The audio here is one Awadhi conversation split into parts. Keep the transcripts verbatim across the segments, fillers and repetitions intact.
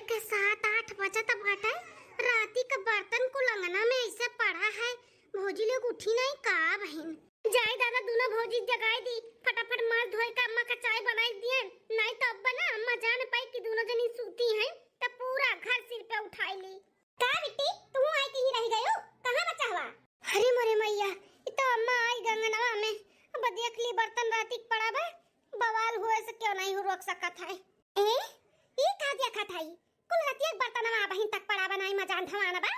के सात आठ बजत बाटे, राती के बर्तन कुल अंगना में ऐसे पड़ा है, भौजी लोग उठी नहीं का बहिन? जाए दादा, दोनों भौजी जगाए दी, फटाफट माथ धोए के अम्मा का चाय बनाई दियन, नहीं तो अब्बा ना अम्मा जान पाई कि दोनों जनी सूती हैं, तो पूरा घर सिर पे उठाई ली। का बिट्टी, तू आई कहीं रह गयो? कहाँ बचा हुआ? अरे मोरे मैया, ई तो अम्मा आई गंगनवा में। अब देख ली बर्तन राती के पड़ा बा, बवाल हुए से क्यों नहीं रोक सकत है। ए, ई का देखत है? कुल रतिया के बर्तनवा अबहिन तक पड़ा बा, नाई मजान धवान बा।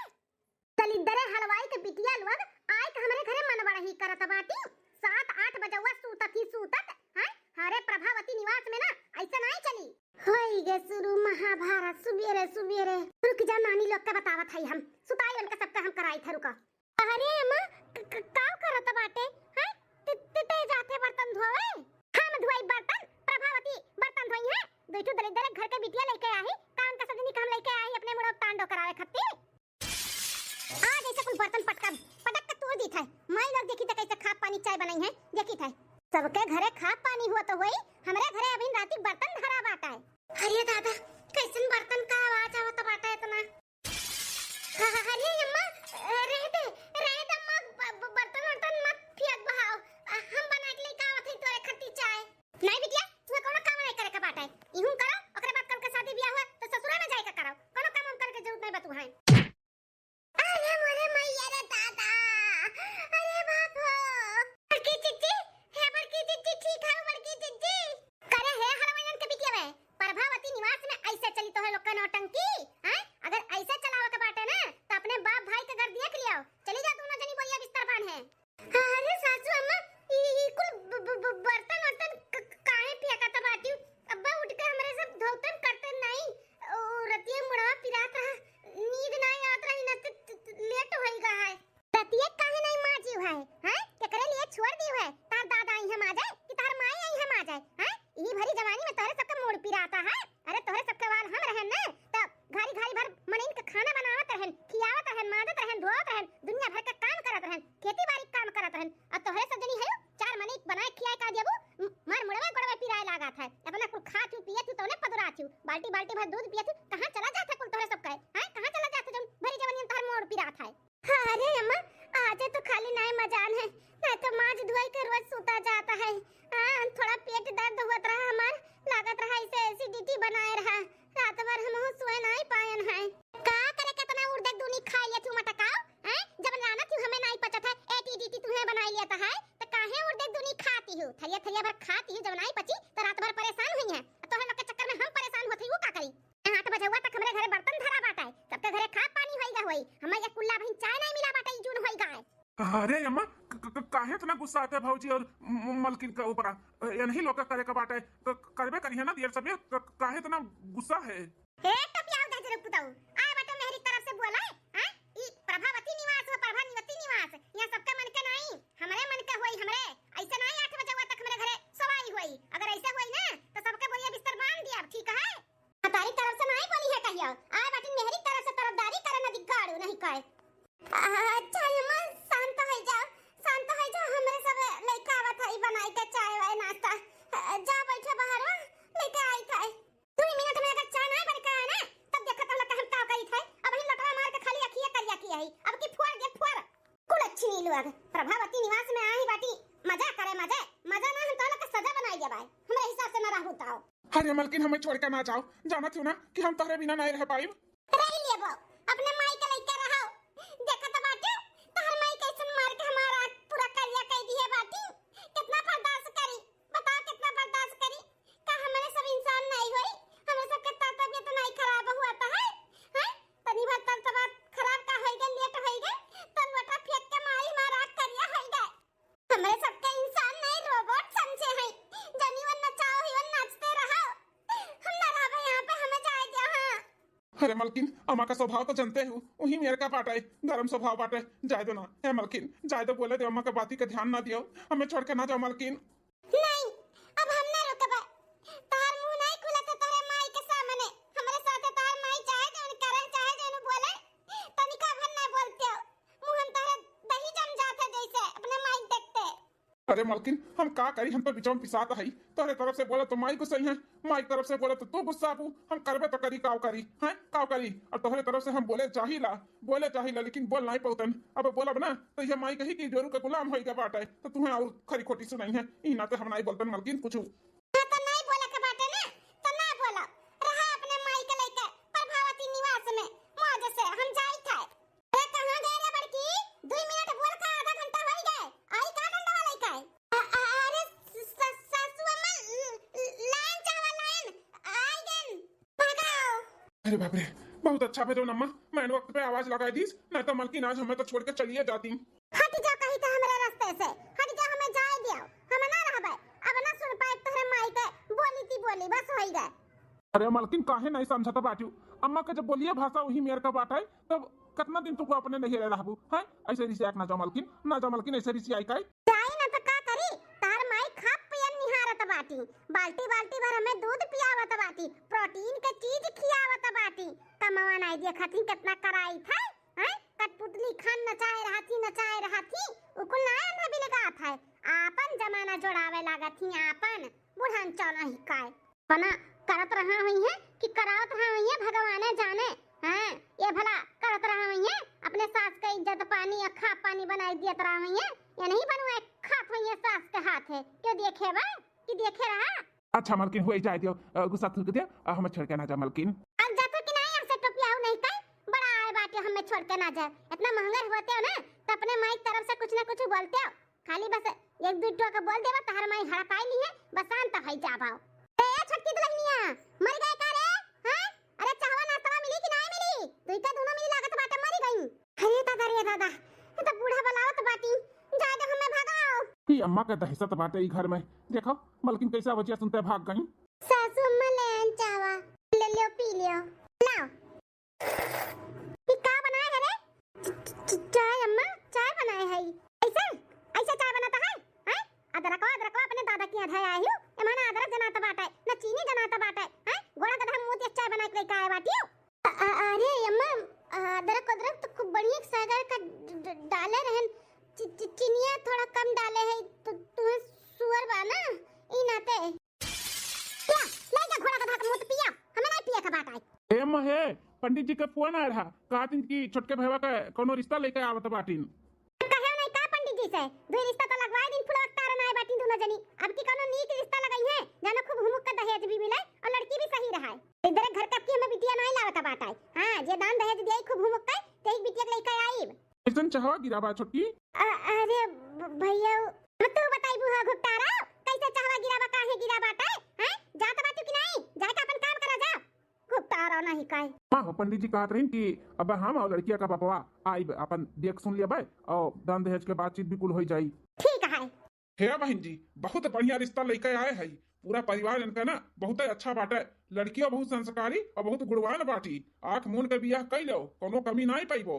दलिद्दरे हलवाई के बिटिया लोग आए के हमरे घरे मनवड़ही करत बाटी। सात आठ बजउआ सूतत ही सूतत, हैं? हरे प्रभावती निवास में ना ऐसा नहीं चली। होई गे शुरू महाभारत सुबेरे सुबेरे। रुक जा, नानी लोग के बतावत हई हम। सुताई उनका सबका हम कराई था, रुका। अरे अम्मा, क-, क-, का करत बाटे? हैं? ते, ते, ते जाते बर्तन धोवे? हम धोई बर्तन, प्रभावती बर्तन धोई है। दुई ठो दलिद्दर घर के बिटिया लेके आही, काम का सजनी काम लेके आही अपने मुड़ो तांडो करावे खातिर। आज ऐसे कुल बर्तन पटका, पटक के तोड़ दीत है। माई लोग देखी त कैसे खाब पानी चाय बनाई है, देखी थे। सबके घरे खाब पानी हुआ तो होई, हमरे घरे अभी राती बर्तन धरा बाटा है। अरे दादा, कैसन बर्तन का आवाज आवत बाटा इतना? ह-, ह-, अरे अम्मा, रह दे, रह दे अम्मा, ब-, ब-, बर्तन वर्तन मत फेंक बहाव। हम बना के लेके आवत हई तोरे खातिर चाय। नहीं बिटिया, तुहे कोनो काम नहीं करे के बाटे। इहूं करो, ओकरे बाद कल के शादी ब्याह हुआ तो ससुरा में जाए के करो। कोनो काम हम करे के जरूरत नहीं बा तुहाई। अरे मोरे मैया रे दादा, अरे बाप हो। बड़की चिच्ची, हे बड़की चिच्ची, ठीक है बड़की चिच्ची? करे हे हलवाइयन के बिटिया बे, प्रभावती निवास में ऐसे चली तोहे लोग के नौटंकी, हैं? अगर ऐसे चलावे के बाटे ना, तो अपने बाप भाई के घर देख लियो। चली जा दोनों जनी बोरिया बिस्तर बांधे। अरे सासू अम्मा, ई, ई कुल ब-, ब-, ब-, बर्तन वर्तन क-, क-, काहे फेंकत बाटियो? अब्बा उठ के हमरे सब धोतन करते नहीं। ओ, रतिया मुड़वा पिरात रहा, नींद नहीं आवत रही ना, त, त, त, लेट होई गा है। रतिया काहे नहीं माजी है, हैं? केकरे लिए छोड़ दी है? तार दादा आई हम आ जाए कि तार माई आई हम आ जाए, हैं? ई भरी जवानी में तोहरे सबके मूड़ पिराता है। अरे तोहरे सबके वाल हम रहन ना, त घारी घारी भर मनइन के खाना बनावत रहन, खियावत रहन, माजत रहन, धोवत रहन, दुनिया भर के काम करत रहन, खेती बारी के काम करत रहन। और तोहरे सब जनी है चार मनई बनाए खियाए का देबू, म-, मार मुड़वे गोड़वे पिराए लागत है। अपना कुल खात हूँ, पियत हूँ, तौने पदुरात हूँ, बाल्टी बाल्टी भर दूध पियत हूँ, कहाँ चला जात है कुल तोहरे सब कहे, हैं? कहाँ चला जात है जौन भरी जवानी में तोहर मूड़ पिरात है? अरे अम्मा, आजे तो खाली नाई मजान है, नहीं तो माज धोई के रोज सूता जाता है। हाँ, थोड़ा पेट दर्द हुआ रहा हमार, लागत रहा इसे एसिडिटी बनाए रहा, रात भर हम सोए नाई पायन है। का करे केतना उर्दे दूनी खाई ले तू मटकाओ, हैं? जब जाना तू हमें नाई पचत है, एटीडीटी तुम्हें बनाई लेता है, तो काहे उर्दे दूनी खाती हो? थरिया थरिया भर खाती हो, जब नाई पची तो रात भर परेशान हुई है। तोहरे लोग के चक्कर में हम परेशान होती हूँ, का करी? आठ बजउआ तक हमरे घरे बर्तन धरा बाटे, सबके घरे खाब पानी होइगा होई, हमें एक कुल्ला बहिन चाय नहीं मिला बाटे, ई जून होइगा है। अरे अम्मा, क-, क-, क-, काहे इतना गुस्सा आता है भौजी और म-, मलकिन का ऊपर? अ, ये नहीं लोग का करे का बाटे, क-, क-, करबे करिए ना देर सबेर, क-, क-, काहे इतना गुस्सा है? हे टपियाऊ दे जरूर पुताऊ, आए बाटे मेहरी तरफ से बोला है, हैं? ई प्रभावती निवास हो, प्रभावती निवास, यहाँ सबके मन के नहीं, हमरे मन के होई, हमरे। ऐसे नहीं आठ बजउआ तक हमरे घरे सवाई होई, अगर ऐसे होई ना तो सबके बोरिया बिस्तर बांध दिया, ठीक है? तारी तरफ से नाई बोली है कहियो। आए बाटिन मेहरी तरफ से तरफदारी करे ना दिगाड़ू नहीं कहे। अच्छा अम्मा, शांत हो जाओ, शांत हो जाओ, हमरे सब लइका आवत है बनाई के चाय वाय नाश्ता। जा बैठो बाहर में, लेके आई था। दो मिनट में अगर चाय ना बन के आए ना, तब देखत हम लोग हम का करी थे। अब ही लटवा मार के खाली अखिए करिया की है, अब की फोड़ दे फोड़। कुल अच्छी नीलू आग प्रभावती निवास में आई बाटी, मजा करे मजे, मजा ना हम तो लोग के सजा बनाई देबाई, हमरे हिसाब से ना रहू ताओ। अरे मलकिन, हमें छोड़ के ना जाओ, जानत हो ना कि हम तोहरे बिना नहीं रह पाइब। रह लेबो, अपने माई के लइका रहो। देखत बाटे, तोहर माई कैसन मार के हमारा पूरा करिया कह दिए बाटी। कितना बर्दाश्त करी, बताओ कितना बर्दाश्त करी? का हमरे सब इंसान नहीं होई? हमरे सब के त-, तबीयत नहीं खराब हुआ त है? हैं? तनी भर तब तबीयत खराब का होई गए, लेट होई गए, तो लोटा फेंक के मारी मारा करिया होई गए। हमरे सबके इंसान नहीं, रोबोट समझे हैं। जनी वन नचाओ ही वन नाचते रहो। हम ना रहबे यहाँ पे, हमें जाए दो। हाँ। अरे मलकिन, अम्मा का स्वभाव तो जानते हो, वही मेरे का बाटे, गरम स्वभाव बाटे। जाए दो ना, हे मलकिन, जाए दो, बोले दो अम्मा के बाती का ध्यान ना दियो, हमें छोड़ के ना जाओ मलकिन। नहीं, अब हम ना रुकबे। तोहर मुंह नहीं खुला तो तोहरे माई के सामने। हमरे साथे तोहर माई चाहे जौन करे, चाहे जौन बोले, तनिका भर ना बोलते हो। मुंह हम तोहरे दही जम जात है जैसे अपने माई के देखते। अरे मलकिन, हम का करी, हम तो बिचौन पिसात हई। तोहरे तरफ से बोला तो माई गुस्सई है, माई तरफ से बोला तो तू गुस्साबू। हम करबे तो करी, काव करी, हैं, काव करी? और तोहरे तरफ से हम बोले चाहिला, बोले चाहिला, लेकिन बोल नाई पउतन। अब बोलब ना तो ये माई कही कि जोरू के गुलाम होई गए बाटे, तो तुहें और खरी खोटी सुनाई है। ई नाते हम नाई बोलतन मलकिन कुछ। हाँ, तो नाई बोले के बाटे ना, तो ना बोला। रहा अपने माई के लेके प्रभावती निवास में, मौज से हम जाई थे। अरे कहाँ गए रे बड़की? दुई मिनट बोल का आधा घंटा होई गए। आई का डंडवा लेके? अ-, अ-, अरे स-, स-, सासू अम्मा, ल-, ल-, लाइन चाहवा लाइन। आई गन। भगाओ। अरे बाप रे, बहुत अच्छा भजन अम्मा, मैं वक्त पे आवाज लगाई दीस, नहीं तो मलकिन आज हमें तो छोड़ के चलिए जाती। हट जा कहीं तो हमरे रास्ते से, हट जा, हमें जाए दियो, हम ना रहबे। अब ना सुन पाए तोहरे माई के बोली ती बोली, बस होई गए। अरे मलकिन, काहे नहीं समझत बाटू? अम्मा के जब बोलिए भाषा वही मेर का बाटे, तब कितना दिन तुमको अपने नहीं रह रहबू, हैं? ऐसे रिसियाक ना जाओ मलकिन, ना जाओ मलकिन, ऐसे रिसियाई काई? जाई ना तो का करी? तार माई खाप पियन निहारत बाटी, बाल्टी बाल्टी भर हमें दूध पियावत बाटी, प्रोटीन के चीज खियावत बाटी। कमावा नहीं दिया खातिर कितना कराई था, हैं? कठपुतली खान नचाए रहती, नचाए रहती, उकुल ना अंधा बिलगात है। आपन जमाना जोड़ावे लागत ही, आपन बुढ़न चौना ही काय। अपना करत रहा हुई है कि करावत रहा हुई है, भगवाने जाने। हाँ, ये भला करत रहा हुई है, अपने सास का इज्जत पानी या खा पानी बनाई दियत रहा हुई है, या नहीं बनवाए खात हुई है सास के हाथ है, क्यों देखे बा कि देखे रहा? अच्छा मलकिन, हुए जाए दियो, अ, गुस्सा थूक दियो, अ, हमें छोड़ के ना जा मलकिन। अब जातो कि नहीं, ऐसे टोपिया हो नहीं का, बड़ा आए बाटे हमें छोड़ के ना जाए, इतना महंगा होते हो ना, तो अपने माई तरफ से कुछ ना कुछ बोलते हो। खाली बस एक दुई टोका बोल देबा, तहर माई हड़काई ली है, बस शांत होई जाबा। ए, ए छोटकी दुल्हनिया, मर गए का रे? हाँ? अरे, चाहवा नाश्तवा मिली कि नाई मिली? दुई का दोनों मिली लागत बाटे, मरी गई। अरे दादा रे दादा, ये तो बूढ़ा बलावत बाटी, जा दे हमें भगाओ। ई अम्मा के दहशत बाटे ई घर में। देखो, मलकिन कैसा बचिया सुनते भाग गई। सासू अम्मा ले आन चाहवा, ले लियो, पी लियो, लाओ। ई का बनाए है रे? च-, च-, चाय अम्मा, चाय बनाए है। ऐसे? ऐसे चाय बनाता है? हैं? अदरकवा, अदरकवा अपने दादा के यहाँ धया आयु। एमा ना अदरक जनात बाटे, ना चीनी जनात बाटे। हैं? गोड़ा गधा मुँह देख चाय बनाए के लेके आए बाटियो। अ-, अ-, अरे अम्मा, अदरक, अदरक तो खूब बढ़िया सागर का ड-, ड-, डाले रहन। चि-, चि-, चिनिया थोड़ा कम डाले है, तो तुम्हें सुअर बा ना, ई नाते। पिया, ले जा घोड़ा गधा के मुंह पिया, हमें नहीं पिए के बात आई। ए महे, पंडित जी के फोन आए रहा, कहत कि छोटके भैया के कोनो रिश्ता लेके आवत बाटिन। कहे नहीं का पंडित जी से, दो रिश्ता तो लगवाए दिन फुलवा के तारन आए बाटिन दोनों जनी। अब की कोनो नीक रिश्ता लगाई है, जानो खूब हुमुक का दहेज भी मिले और लड़की भी सही रहा है। इधर घर का की हमें बिटिया नहीं लावत बात आई। हाँ, जे दान दहेज दिया खूब हुमुक के, ते एक बिटिया के लेके आई। कैसन चाहवा गिरा बा छोटकी? अ-, अरे भ-, भैया, अब तू बताई बुआ घुपटारा, कैसे चाहवा गिरा बा, काहे गिरा बाटे? हैं? जात बाटू कि नहीं? जाके अपन काम करा जा। घुपटारा नहीं काई। हाँ हो, पंडित जी कहत रहिन कि अब हम और लड़किया का बपवा आइब, अपन देख सुन लेबे और दान दहेज के बातचीत भी कुल हो जाई। ठीक है। हे बहिन जी, बहुत बढ़िया रिश्ता लेके आए है। पूरा परिवार इनका ना बहुत अच्छा बाटे। लड़कियों बहुत संस्कारी और बहुत गुणवान बाटी। आँख मून के बियाह कई लो, कोनो कमी नहीं पाइबो।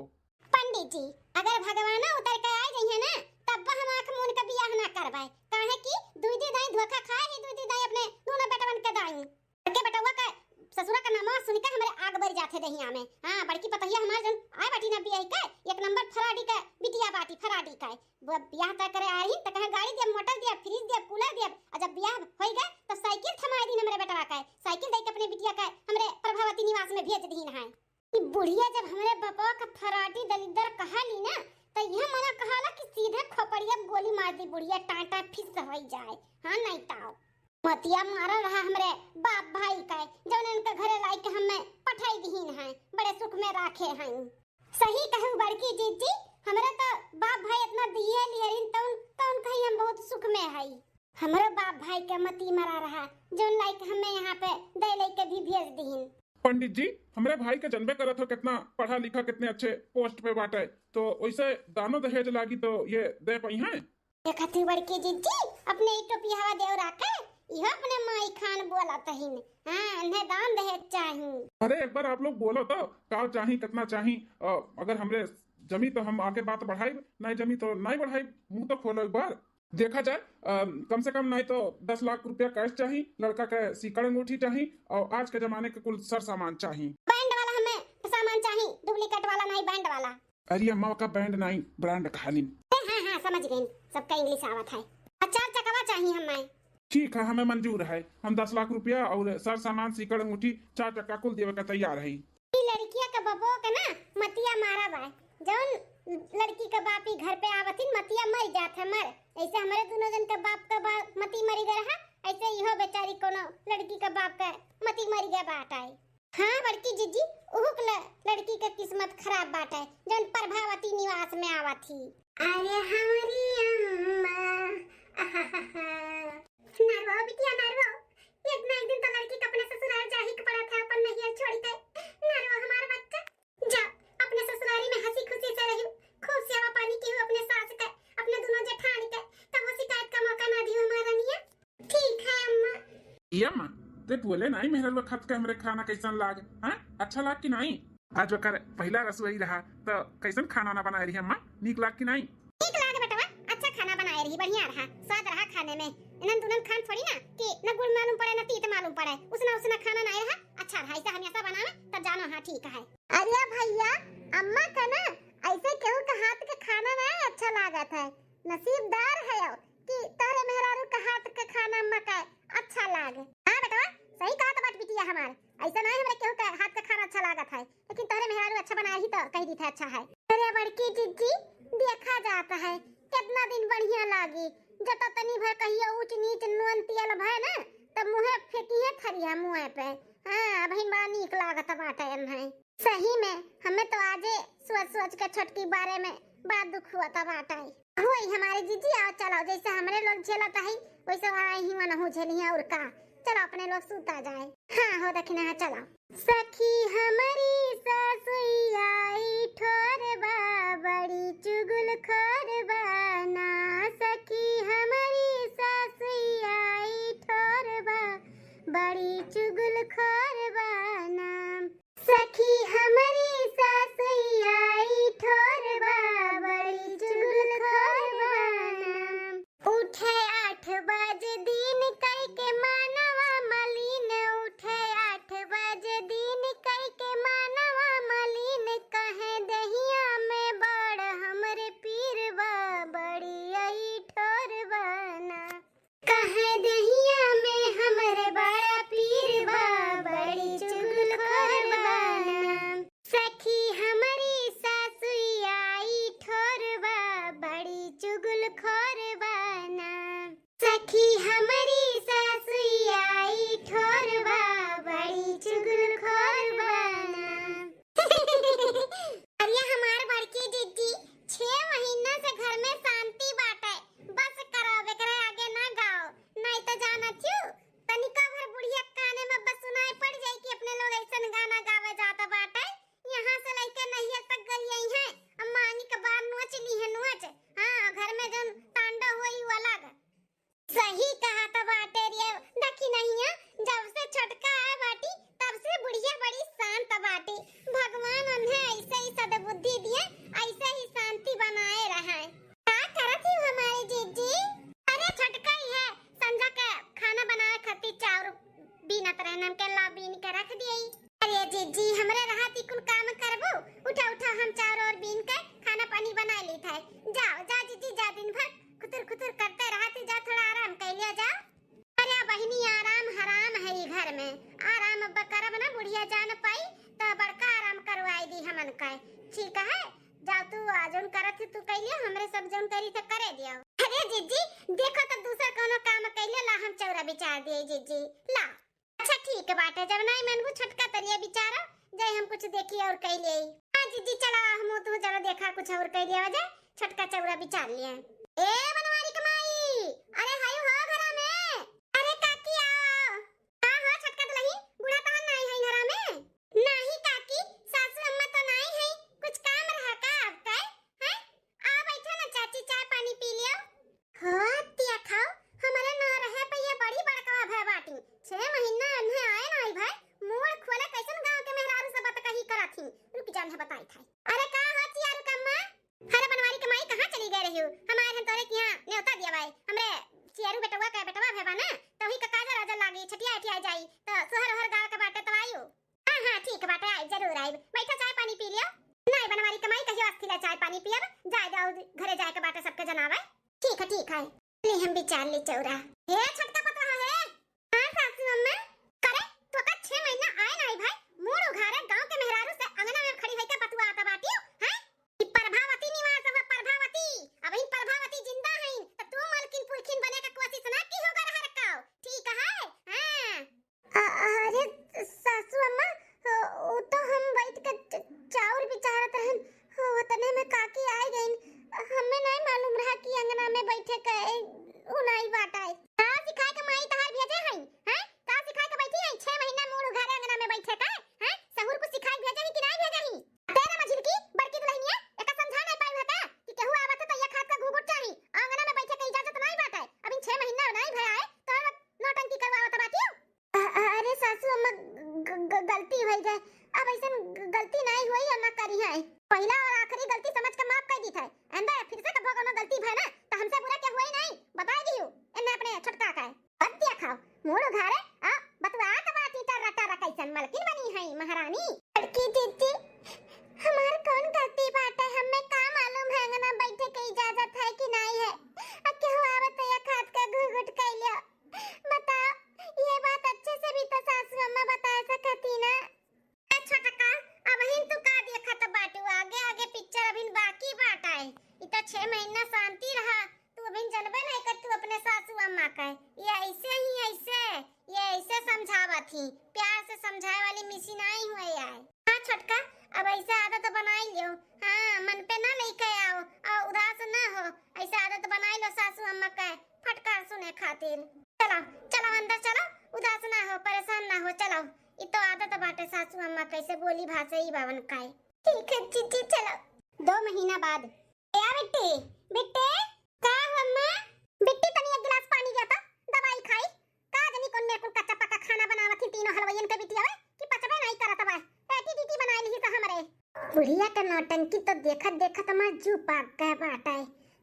पंडित जी, अगर भगवान उतर के आ जाइए ना, तब हम आँख मून के बियाह ना करबे, काहे कि दुई दी दाई धोखा खाए ही, दुई दी दाई अपने दोनों बेटवन के दाई। बड़के बेटवा का ससुरा का नामवा सुन के हमरे आग बर जाथे दहिया में। हाँ, बड़की पतहिया हमार जन आए बाटी ना बियाह के, एक नंबर फराडी का बिटिया बाटी, फराडी का। वो बियाह तय करे आई त कहे गाड़ी दिया, मोटर दिया, फ्रिज दिया, कूलर दिया। और जब बियाह होई गए तो साइकिल थमाए दिन हमरे बेटवा का, साइकिल दे के अपने बिटिया का हमरे प्रभावती निवास में भेज दीन है। ई बुढ़िया जब हमरे बपवा का फराटी दलिद्दर कहा ली ना, त यह मना कहाला कि सीधे खोपड़िया गोली मार दी बुढ़िया, टाटा फिस होई जाए। हाँ, नहीं ताओ। मतिया मारल रहा हमरे बाप भाई का, जौन इनके घरे लाई के हमें पठाई दीन है, बड़े सुख में राखे हैं। सही कहू बड़की जीजी, हमरे तो बाप भाई इतना दिए लिहरिन, तौन, तौन कहीं हम बहुत सुख में हई। हमरो बाप भाई के मती मरा रहा, जौन लाइक हमें यहाँ पे दे लेके भी भेज दीन। पंडित जी, हमरे भाई के जनबे करत हो, कितना पढ़ा लिखा, कितने अच्छे पोस्ट पे बाटे, तो वैसे दानो दहेज लागी तो ये दे पाई हैं? देखत ही बड़की जीजी, अपने ई टोपियावा देवरा के, इहो अपने माई खान बोलत हिन। हाँ, इन्हें दान दहेज चाही। अरे, एक बार आप लोग बोलो तो, का चाही, कितना चाही? अ, अगर हमरे जमी तो हम आगे बात बढ़ाई, नहीं जमी तो नहीं बढ़ाई। मुंह तो खोलो एक बार। देखा जाए, अ, कम से कम नहीं तो दस लाख रुपया कैश चाही, लड़का के सीकड़ अंगूठी चाही, और आज के जमाने के कुल सर सामान चाही। बैंड वाला हमें सामान चाही, डुप्लीकेट वाला नहीं, बैंड वाला। अरे अम्मा, का बैंड नहीं, ब्रांड खाली। ए, हाँ, हाँ, समझ गई, सबका इंग्लिश आवत है। अ-, आवा चाही हमें। ठीक है, हमें मंजूर है। हम दस लाख रुपया और सर सामान, सीकड़, अंगूठी, चार चक्का कुल देवे का तैयार है। ई लड़किया के बबो के ना मतिया मारा बा। जौन लड़की के बाप ई घर पे आवथिन, मतिया मर जात है, मर। ऐसे हमरे दोनों जन के बाप के बा-, मती मरी गए रहा, ऐसे इहो बेचारी कोनो लड़की के बाप के मती मरी गए बाटे। हाँ बड़की जिज्जी, उहुक ल-, लड़की के किस्मत खराब बाटे, जौन प्रभावती निवास में आवत ही। अरे हमरी अम्मा, आहाहा। ना रो बिटिया, ना रो। एक ना एक दिन तो लड़की के अपने ससुराल जाही के पड़त है, अपन नैहर छोड़ के। ना रो हमार बच्चा, जा अपने ससुरारी में हंसी खुशी से रहियो, खूब सेवा पानी कियो अपने सास के, अपने दोनों जेठान के, तब वो शिकायत का मौका ना दियो हमार रनिया। ठीक है अम्मा। ए अम्मा, ते बोले नाई मेहररुआ खात के हमरे खाना कैसन लाग, हाँ? अच्छा लाग कि नाई? आज ओकर पहिला रसोई रहा, त कैसन खाना ना बनाए रही अम्मा? नीक लाग कि नाई? नीक लाग बेटवा, अच्छा खाना बनाए रही, बढ़िया रहा, स्वाद रहा खाने में। इन्हन दुनन खान थोड़ी ना कि न गुड़ मालूम पड़े, न तीत मालूम पड़े, उसना उसना खाना ना रहा, अच्छा रहा, ऐसा हमेशा बनावे, तब जानो हाँ ठीक है। अरे भैया, अम्मा का ना ऐसे केहू के हाथ के खाना ना अच्छा लागत है। नसीबदार है कि तोहरे मेहरारू के हाथ के खाना अम्मा का अच्छा लागे। हाँ बेटवा, सही कहत बाटे बिटिया हमार। ऐसा ना हमरे केहू के हाथ के खाना अच्छा लागत है, लेकिन तोहरे मेहरारू अच्छा बनाए ही तो कह दी थे अच्छा है। अरे बड़की जिज्जी, देखा जात है कितना दिन बढ़िया लागी। जब तो तनी भर कहियो ऊंच नीच नून तेल भय ना, तब मुँहे फेंकी है थरिया मुँहे पे। हाँ, अबहिन बड़ा नीक लागत बाटे है। सही में, हमें तो आजे सोच सोच के छोटकी बारे में बड़ा दुख हुआ था बाटे। होई हमारे जीजी, आओ चलो, जैसे हमरे लोग झेलत है, वैसे वहाँ ही वनहु झेली है और का। चलो अपने लोग सूता जाए। हाँ हो दखिना है, चलो। सखी हमरी सासुई आई ठोर बा, बड़ी चुगलखोर बा ना। सखी हमरी सासुई आई ठोर बा, बड़ी चुगलखोर बा ना। सखी हमरी सासुई आई ठोर बा, बड़ी चुगलखोर बा ना। उठे आठ बजे दिन कई के मानवा मलिन, उठे आठ बजे दिन कई के मानवा मलिन, कहे दहिया में बड़ हमरे पीर बा, बड़ी आई ठोर बा ना। कहे दहिया में हमरे बड़ा पीर बा, बड़ी चुगलखोर बा ना। सखी हमरी सासुई आई ठोर बा, बड़ी चुगलखोर बा ना। सखी हमरी सासुई आई ठोर बा, बड़ी चुगलखोर बा ना। अरे हमार बड़की जिज्जी, छह महीना से घर में शांति बाटे, बस करो, अब एकरे आगे ना गाओ, नहीं तो जानत हूँ तनिका भर बुढ़िया काने में बस सुनाई पड़ जाई कि अपने लोग ऐसन गाना गावे जात बाटे। यहाँ से लइके नैहर तक गरियाई हैं, अम्मा आनी के बार नोच ली है नोच। हाँ, घर में जौन तांडव होई उ अलग। सही कहा तो बाटे रे, देखी नहीं है, जब से छोटका आए बाटी तब से बुढ़िया बड़ी शांत बाटी। भगवान उन्हें ऐसे ही सद्बुद्धि दिए, ऐसे ही शांति बनाए रहे। का करत ही हमारे जीजी? अरे छोटका ही है, संझा के खाना बनावे खातिर चाउर बीनत रहे, हम के ला बीन के रख दिए। अरे जीजी, हमरे रहत ही कुल काम करबू? उठा उठा हम चाउर और बीन के खाना पानी बना ली था। जाओ जा जीजी, जा, दिन भर खुतुर खुतुर करते रहत ही, जा थोड़ा आराम कर लिया जाओ। अरे बहिनी, आराम हराम है ई घर में, आराम अब करब ना, बुढ़िया जान पाई तो बड़का आराम करवाई दी हमन का। ठीक है, जाओ तू, आ जौन करत ही तू कह लियो, हमरे सब जौन करी थे करे दियो। अरे जीजी, देखो तब दूसर कौनो काम कह लियो, ला हम चौरा बिचार दिए जीजी, ला। अच्छा ठीक बाटे, जब नहीं मनबू छोटका तरिया बिचारो, जाए हम कुछ देखी और कह ले। हाँ जीजी, चला हम तू चलो देखा कुछ और कह लिया वजह, छोटका चौरा बिचार लिया। ए बनवारी के माई, अरे हाय हो घरा में, अरे काकी आओ। का हो छोटका दुलही, बूढ़ा तहन नाई है घरा में? नाही काकी, सासू अम्मा तो नाई है, कुछ काम रहा का आपका? हैं? आ बैठो ना चाची, चाय पानी पी लियो। हो तिया खाओ, हमरे ना रहे पे ये बड़ी बड़का भय बाटी। छह महीना अन्हे आए ना आई भाई, मुड़ खोले कैसन गांव के मेहरारू से बात कही करत ही। रुक जान है बताई था। अरे का हो तिया रुक अम्मा, अरे बनवारी के माई, कहाँ चली गए रही हो? हमारे हम तोरे किहाँ न्योता दिया बाई। हमरे चियारू बेटवा का बेटवा भेबा ना, तो ही का काजर आजर लागी, छठिया अठिया जाई, तो सोहर ओहर गावे के बाटे तो आयु। हाँ, हाँ, ठीक बाटे, आई, जरूर आई। बैठा, चाय पानी पी लियो। नहीं बनवारी के माई, कहियो अस्थि ला चाय पानी पियब, जाए जाओ, घरे जाए के बाटे सबके जनावे। ठीक है, ठीक है। ले हम बिचार ले चौरा। हे छोटका पतोहा हे। हाँ सासू अम्मा। करे, तोका छह महीना आए ना आई भाई, मूड़ उघारे गाँव के मेहरारू से अंगना में खड़ी होइके बतुआत बाटियो, हैं? ई प्रभावती निवास हुआ, प्रभावती। अब इन प्रभावती जिंदा हईन, त तू मलकिन पुरखिन बने का कोशिश ना की होगा रहा रखाओ, ठीक है? हाँ। अ-, अरे सासू अम्मा, उ तो हम बैठ के च-, चाउर बिचारत रहन, उतने में काकी आइ गइन। हमें नहीं मालूम रहा कि अंगना में बैठे के उ नहीं बाटाए। का सिखाए के माई तहार भेजे हई, हैं? का सिखाए के बैठी हई? छह महीना मूड़ उघारे अंगना में बैठे के, हैं? सहूर कुछ सिखाए भेजे ही कि नहीं भेजे ही? तेरे मझिल की बड़की दुल्हनिया, एका समझा नहीं पाई हता कि केहू आवत है तो एक हाथ का घूघूट चाही, अंगना में बैठे के इजाजत नहीं बाटे। अब इन छह महीना नहीं भया है, तो नौटंकी करवावत बाटियो। अ-, अ-, अरे सासू अम्मा, ग-, ग-, गलती होइ गए। अब ऐसन ग-, गलती नहीं हुई और ना करी है। पहला और आखिरी गलती समझ के माफ कर दी था। आइंदा फिर से कभो कोनो गलती भय ना, तो हमसे बुरा के हुई नहीं, बताई दियो। इन्हें अपने छोटका का है। अब देखो, मूड़ उघारे, आ, बतुआ के बात ही टर्रा टर्रा कैसन मलकिन बनी है महारानी। बड़की जीजी, हमार कौन गलती बाटे? हमें का मालूम है अंगना बैठे के इजाजत है कि नहीं है? आ केहू आवत है या खात के घुघुट कैलियो। बताओ, ये बात अच्छे से भी तो सासू अम्मा बता सकती ना। ए छोटका, अबहिन तू का देखत बाटू? आगे आगे पिक्चर अभिन बाकी बाटाए। इ तो छह महीना शांति रहा, तू अभिन जनबे नहीं कर तू अपने सासू अम्मा का। ये ऐसे ही ऐसे, ये ऐसे समझावत ही, प्यार से समझाए वाली मिसिन आई हुए आए। हाँ छोटका, अब ऐसे आदत बनाई लियो। हाँ, मन पे ना लेके आओ और उदास ना हो, ऐसे आदत बनाई लो सासू अम्मा का फटकार सुने खातिर। चलो, चलो अंदर चलो, उदास ना हो, परेशान ना हो, चलो। इ तो आदत बाटे सासू अम्मा कैसे बोली भाषा ही बावन का है। ठीक है जीजी, चलो। दो महीना बाद। ए आ बिट्टी, बिट्टी, का हो अम्मा? बिट्टी तनी एक गिलास पानी दिया तो, दवाई खाई। का जनी कौन में कुल कच्चा पक्का खाना बनावत ही तीनों हलवाइयन के बिटिया वे कि पचबे नहीं करत बा। एटी डीटी बनाए लिही स हमरे। बुढ़िया के नौटंकी तो देखत देखत हमार जू पाक गए बाटे।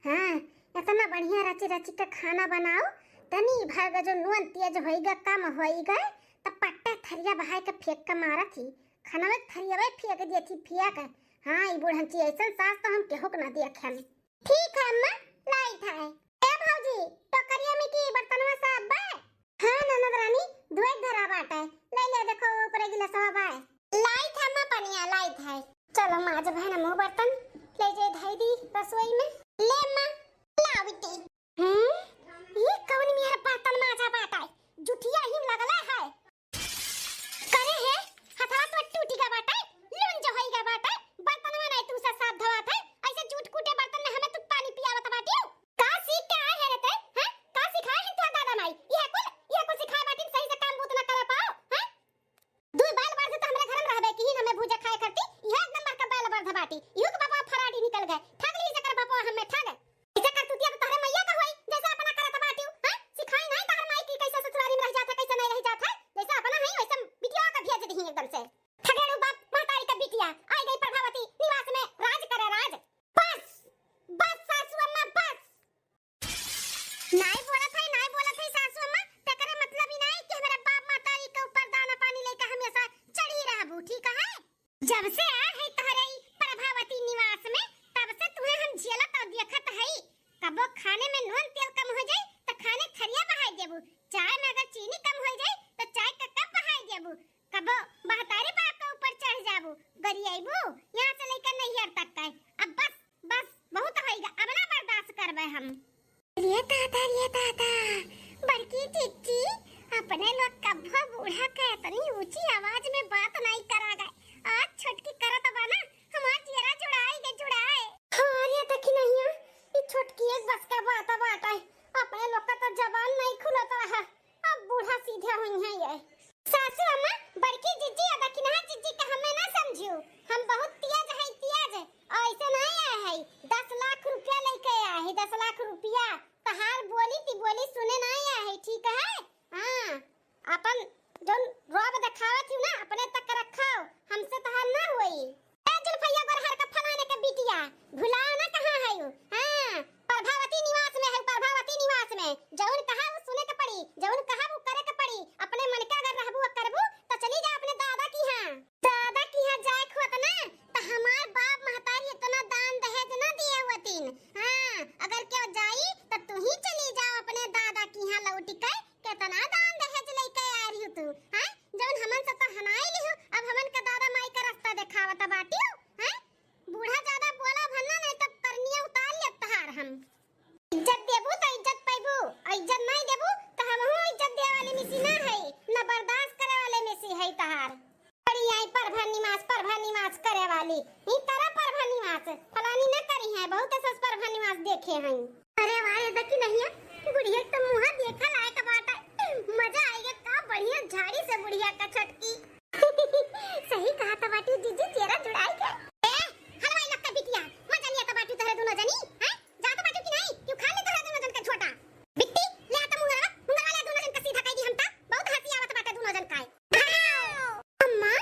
हाँ, इतना बढ़िया रची रची के खाना बनाओ, तनी भर जो नून तेज होइगा, कम होइगा, त पट्टे थरिया बहाए के फेंक के मारत ही। खाना में थरिया फेंक दिया थी, फेंक। हाँ, ई बुढ़ंची ऐसन सास तो हम केहू के ना देखन। ठीक है अम्मा, लाइत है। ए भौजी, टोकरिया में की बर्तनवा साफ बा? हाँ ननद रानी, धोए धरा बाटे। ले ले, देखो ऊपरे गिलासवा बा। लाइत है अम्मा पनिया, लाइत है। चलो माज बहन मुँह बर्तन ले जे धई दी रसोई में। ले अम्मा, ला बिट्टी। हम्म, ये कौन मेरा बर्तन माजा बाटे? जुठिया ही लगला है। करे है, हथवा तो टूटी गा बाटे, लुंज होई गा बाटे, बर्तनवा नहीं तू से साफ धोवात है, ऐसे जूठ कूटे बर्तन में हमें तू पानी पियावत बाटियो। का सीख के आए है रे ते, हैं? का सिखाए है तू दादा माई? यह कुल, यह कुल सिखाए बाटिन सही से काम बूत ना करे पाओ, हैं? दुई बाल बार से तो हमरे घर में रहबे की ही हमें भूजा खाए करती, यह एक नंबर का बाल बार धबाटी, यू के बाबा फराडी निकल गए, ठग ली से कर बापा हमें ठग। ऐसे करतूतिया तो तोहरे मैया का होई, जैसे अपना करत बाटियो, हैं? सिखाई नहीं तोहर माई की कैसे ससुरारी में रह जात है, कैसे नहीं रह जात है, जैसे अपना है वैसे बिटिया का भेज दही एकदम से। ठगेड़ू बाप महतारी का बिटिया, आई गई प्रभावती निवास में राज करे राज। बस, बस सासू अम्मा बस। नाई बोलत है, नाई बोलत है सासू अम्मा, तेकरे मतलब ही नहीं कि हमारे बाप महतारी के ऊपर दाना पानी लेके हमेशा चढ़ी रहबू, ठीक है? जब से आ है तोहरे ई प्रभावती निवास में, तब से तुम्हें हम झेलत और देखत हई। कबो खाने में नून तेल कम हो जाए तो खाने थरिया बहाई देबू, चाय में अगर चीनी कम हो जाए तो चाय का कप बहाई देबू, कबो महतारी बाप के ऊपर चढ़ जाबू, गरियाबू, यहाँ से लेकर नैहर तक का। अब बस, बस, बहुत होइगा, अब ना बर्दाश्त करबे हम। रे दादा, रे दादा, बड़की जिज्जी, अपने लोग कब्बो बूढ़ा के इतनी ऊंची आवाज में बात नहीं करा गए। आज छोटकी करत बा ना, हमार जियरा जुड़ाई के जुड़ाए। हाँ रे दखिनहिया, ई छोटकी एक बस का बात बाटे, अपने लोग का तो जबान नहीं खुलत रहा, अब बूढ़ा सीधे हुई है ये। सासू अम्मा, बड़की जिज्जी और दखिनहा जिज्जी का हमें ना समझियो, हम बहुत तेज करे वाली, ई तरह परभा निवास, फलानी न करी है, बहुत सस परभा निवास देखे हैं। अरे वाह, ये देखी नहीं है, बुढ़िया के तो मुँह देखा लायक बाटा, मजा आएगा का, बढ़िया झाड़ी से बुढ़िया का छटकी। सही कहा तो बाटू जीजी, चेहरा जुड़ाई के। ए, हलवाई लगता बिटिया, मजा लिया तो बाटू तोहरे दोनों जनी, हैं? जा तो बाटू कि नहीं, क्यों खा ले तोहरे दोनों जन का छोटा? बिट्टी, ले आ तो मुंगरवा, मुंगरवा ले दोनों जन का सीधा कह दी हम ता, बहुत हंसी आवत बाटे दोनों जन का। अम्मा,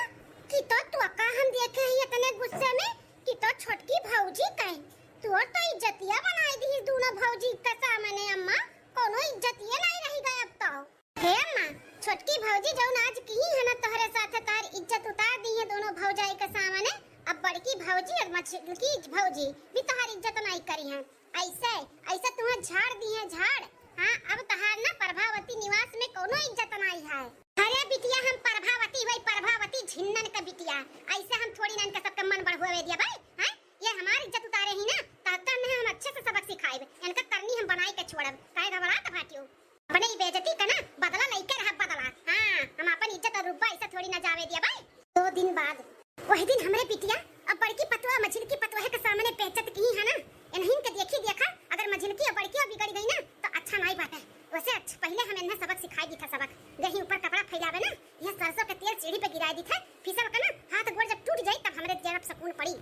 कि तो तू अक्का हम देखे ही इतने गुस्से में कि तो छोटकी भौजी कहे। तू और तो इज्जतिया बनाई दी दोनों भौजी के सामने अम्मा, कोनो इज्जतिये नहीं रही गए अब तो। हे अम्मा, छोटकी भौजी जौन आज की है ना तोहरे साथ तार इज्जत उतार दी है दोनों भौजाई के सामने। अब बड़की भौजी और मझलकी भौजी भी तोहार इज्जत नहीं करी हैं। ऐसे, ऐसे तुम्हें झाड़ दी है झाड़। हाँ, अब तोहार ना प्रभावती निवास में कोनो इज्जत नहीं है। अरे बिटिया, हम प्रभावती हुई, प्रभावती झिन्नन का बिटिया। ऐसे हम थोड़ी ना इनका सबका मन बढ़ुआ दिया भाई, हैं? ये हमार इज्जत उतारे ही ना, तब तो इन्हें हम अच्छे से सबक सिखाइब। इनका करनी हम बनाई के छोड़ब, काहे घबरात बाटियो? अपने ई बेइज्जती का ना बदला लइके रहब बदला। हाँ, हम अपन इज्जत और रुतबा ऐसे थोड़ी ना जावे दिया भाई। दो दिन बाद, वही दिन हमरे बिटिया अब बड़की पतवा मझिलकी पतवा के सामने बेइज्जत की है ना, इन्हीं के देखी देखा, अगर मझिलकी और बड़की बिगड़ गई ना तो अच्छा नहीं बात है। वैसे अच्छा, पहले हम इन्हें सबक सिखाई दी था, सबक। गही ऊपर कपड़ा फैलावे ना, यह सरसों के तेल सीढ़ी पे गिराई दी था, फिसल का ना हाथ गोड़ जब टूट जाई तब हमरे जनब सुकून पड़ी।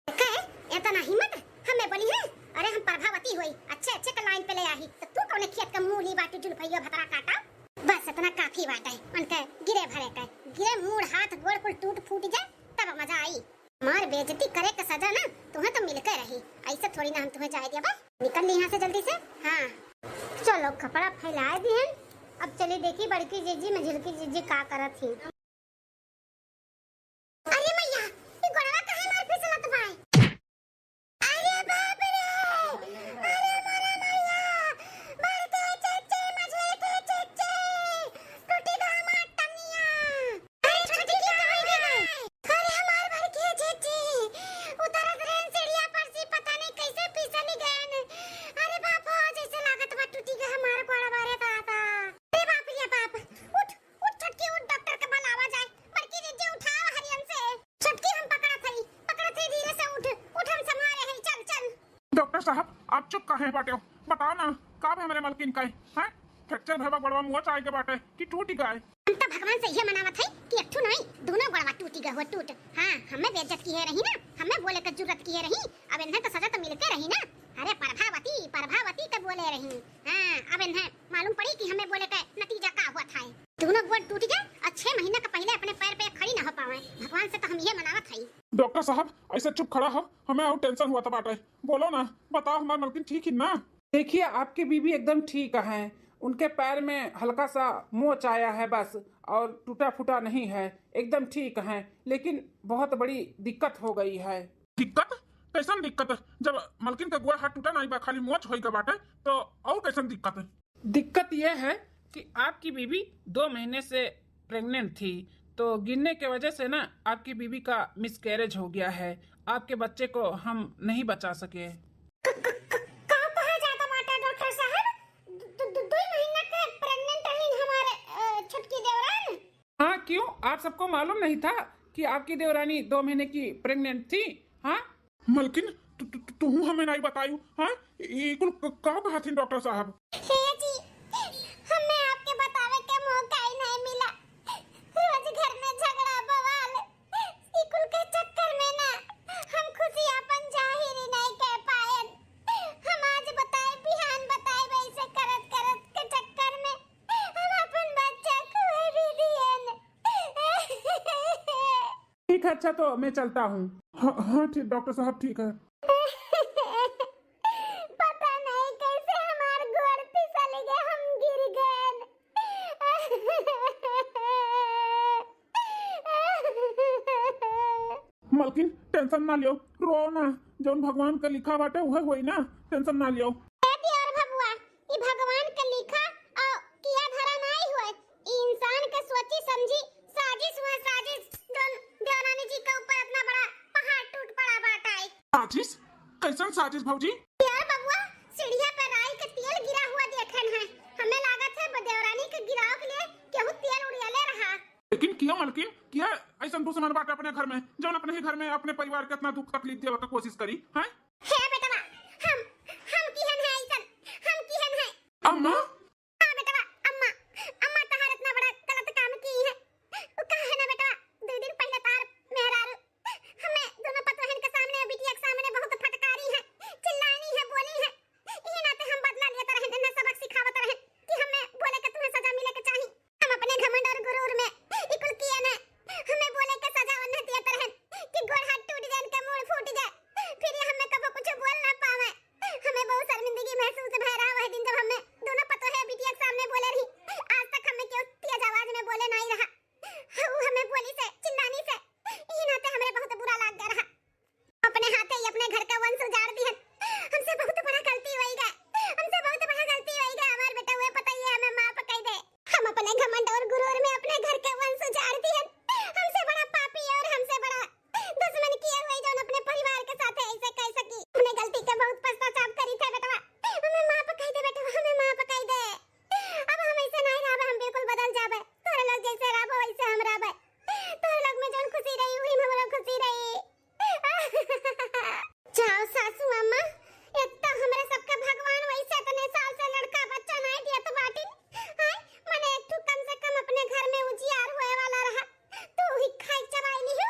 कहे, इतना हिम्मत हमें बोली है? अरे हम प्रभावती होई, अच्छे अच्छे के लाइन पे ले आही, तो तू कौने खेत का मूली बाटी जुल्फैया भतरा काटा? बस इतना काफी बाटे, उनके गिरे भरे के, गिरे मूड़ हाथ गोड़ कुल टूट फूट जाए तब मजा आई। मार बेइज्जती करे के सजा ना तुम्हें तो मिलके रही, ऐसे थोड़ी ना हम तुम्हें जाए दिया बा। निकल ली यहाँ से जल्दी से। हाँ, चलो कपड़ा फैला दी है, अब चली देखी बड़की जीजी मझिलकी जीजी का करत ही। अरे मैया, ई गोड़वा काहे मार फिसलत बाय? अरे बाप रे, अरे मोरे मैया, बड़के चच्चे, मझिलके चच्चे, टूटी गा हमार टंगिया। अरे छोटकी का होई गए? अरे हमार बड़के चच्चे, उतरत रहन सीढ़िया पर से पता नहीं कैसे फिसली गएन। अरे बाप हो, जैसे लागत बा टूटी गा हमार गोड़वा रे दादा। अरे बाप रे बाप, उठ, उठ छोटकी, उठ, डॉक्टर के बुलावा जाए। बड़की जीजी उठाओ हरियन से। छोटकी हम पकड़त हई, पकड़त हई, धीरे से उठ, उठ हम संभारे हई, चल, चल। डॉक्टर साहब, आप चुप काहे बाटे हो? बताओ ना, का भे हमरे मलकिन का है? हैं? फ्रैक्चर भवा गोड़वा मोच आए के बाटे कि टूट गए? हम तो भगवान से ये मनावत है कि एक ठो नहीं, दोनों गोड़वा टूटी गए हो, टूट। हाँ, हमें बेइज्जत किहे रही ना, हमें बोले के जरूरत किहे रही, अब इन्हें तो सजा तो मिलके रही ना। अरे प्रभावती, प्रभावती तो बोले रही। हाँ, अब इन्हें मालूम पड़ी कि हमें बोले के नतीजा का हुआ था। दोनों गोड़ टूट गए और छह महीना का पहले अपने पैर पे खड़ी ना हो पावे। भगवान से तो हम ये मनावत हई। डॉक्टर साहब, ऐसे चुप खड़ा हो, हमें और टेंशन हुआ था बाटे। बोलो ना, बताओ हमार मलकिन ठीक ही ना? देखिए, आपकी बीबी एकदम ठीक हैं। उनके पैर में हल्का सा मोच आया है बस, और टूटा फूटा नहीं है, एकदम ठीक हैं, लेकिन बहुत बड़ी दिक्कत हो गई है। दिक्कत? कैसन दिक्कत? जब मलकिन का गोड़ हाथ टूटा नहीं बा, खाली मोच होई का बाटे, तो और कैसन दिक्कत? दिक्कत यह है कि आपकी बीबी दो महीने से प्रेग्नेंट थी, तो गिरने के वजह से ना आपकी बीबी का मिसकैरेज हो गया है, आपके बच्चे को हम नहीं बचा सके। क-, क-, क-, का कहा जाता बाटे डॉक्टर साहब? दु-, दु-, दुई महीना के प्रेग्नेंट रही हमारे, अ, छोटकी देवरान। हाँ, क्यों? आप सबको मालूम नहीं था कि आपकी देवरानी दो महीने की प्रेग्नेंट थी? हाँ? मलकिन, तू, तू, तू, तू हमें नहीं बतायू, हाँ? ई कुल क-, का कहथिन डॉक्टर साहब? हे जी, हमें आपके बतावे के मौका ही नहीं मिला। रोज घर में झगड़ा बवाल, ई कुल के चक्कर में ना हम खुशी अपन जाहिर ही नहीं कर पाएन। हम आज बताए, बिहान बताए, वैसे करत करत के चक्कर में हम अपन बच्चा खो भी दिएन। ठीक है, अच्छा तो मैं चलता हूँ। हाँ, हाँ, ठीक, डॉक्टर साहब, ठीक है। पता नहीं कैसे हमार गोड़ फिसल गए, हम गिर गए। मलकिन, टेंशन ना लियो, रो ना, जौन भगवान का लिखा बाटे उहे होई ना, टेंशन ना लियो। ए दियर बबुआ, ई भगवान के लिखा और किया धरा नाई हुए। ई इंसान के सोची समझी साजिश हुए, साजिश। जौन देवरानी जी के ऊपर इतना बड़ा पहाड़ टूट पड़ा बाटे। साजिश? कैसन साजिश भौजी? यार बबुआ, सीढ़िया पे राई के तेल गिरा हुआ देखन है। हमें लागत है ब-, देवरानी के गिराव के लिए केहू तेल उड़ियले रहा। लेकिन किया मलकिन, किया ऐसन दुश्मन बाटे अपने घर में, जौन अपने ही घर में अपने परिवार के इतना दुख तकलीफ देवे के कोशिश करी, हैं? हे बेटवा, हम, हम किहन है ऐसन, हम किहन है? अम्मा? हाँ बेटवा, अम्मा, अम्मा तहार इतना बड़ा गलत काम की है। उ का है ना बेटवा, दो दिन पहले तार मेहरारू हमें दोनों पतोहन के सामने, बिटिया के सामने बहुत फटकारी है, चिल्लानी है, बोली है। इही नाते हम बदला लेत रहन, इन्हें सबक सिखावत रहन कि हमें बोले के तुम्हें सजा मिले के चाही। हम अपने घमंड और गुरूर में इकुल किए न, हमें बोले के सजा उन्हें देत रहन कि गोड़ हाथ टूट जाए, इनके मूड़ फूट जाए, फिर ये हमें कबो कुछ बोल ना पावे। हमें बहुत शर्मिंदगी महसूस भय रहा वही दिन, जब हमें दोनों पतोहे बिटिया के सामने बोले रही। आज तक हमें क्यों तेज आवाज में बोले नहीं रहा। उ हमें बोली से, चिल्लानी से, इही नाते हमरे बहुत बुरा लाग गया रहा। अपने हाथे ही अपने घर का वंश उजाड़ दिहन। हमसे बहुत बड़ा गलती होई गा, हमसे बहुत बड़ा गलती होई गा। हमार बेटवा पतोहिया, हमें माफ कई दे। हम अपने घमंड और गुरूर में अपने घर के वंश उजाड़ दिहन। हमसे बड़ा पापी और हमसे बड़ा दुश्मन किए हुए जौन अपने परिवार के साथ ऐसे कह सकी। अपने गलती के बहुत पश्चाताप करी थे बेटवा, हमें माफ कई दे बेटवा, हमें माफ कई दे। अब हम ऐसे नहीं रहबे, हम बिल्कुल बदल जाबे। तोरे लोग जैसे रहबो वैसे हम रहबे। तोरे लोग में जौन खुशी रही वही में हमरो खुशी रही। जाओ सासू अम्मा, एक तो हमरे सबके भगवान वैसे इतने साल से लड़का बच्चा नहीं दियत बाटिन, हैं? मने एक ठो कम से कम अपने घर में उजियार होए वाला रहा, तू ही खाई चबाई लिहू।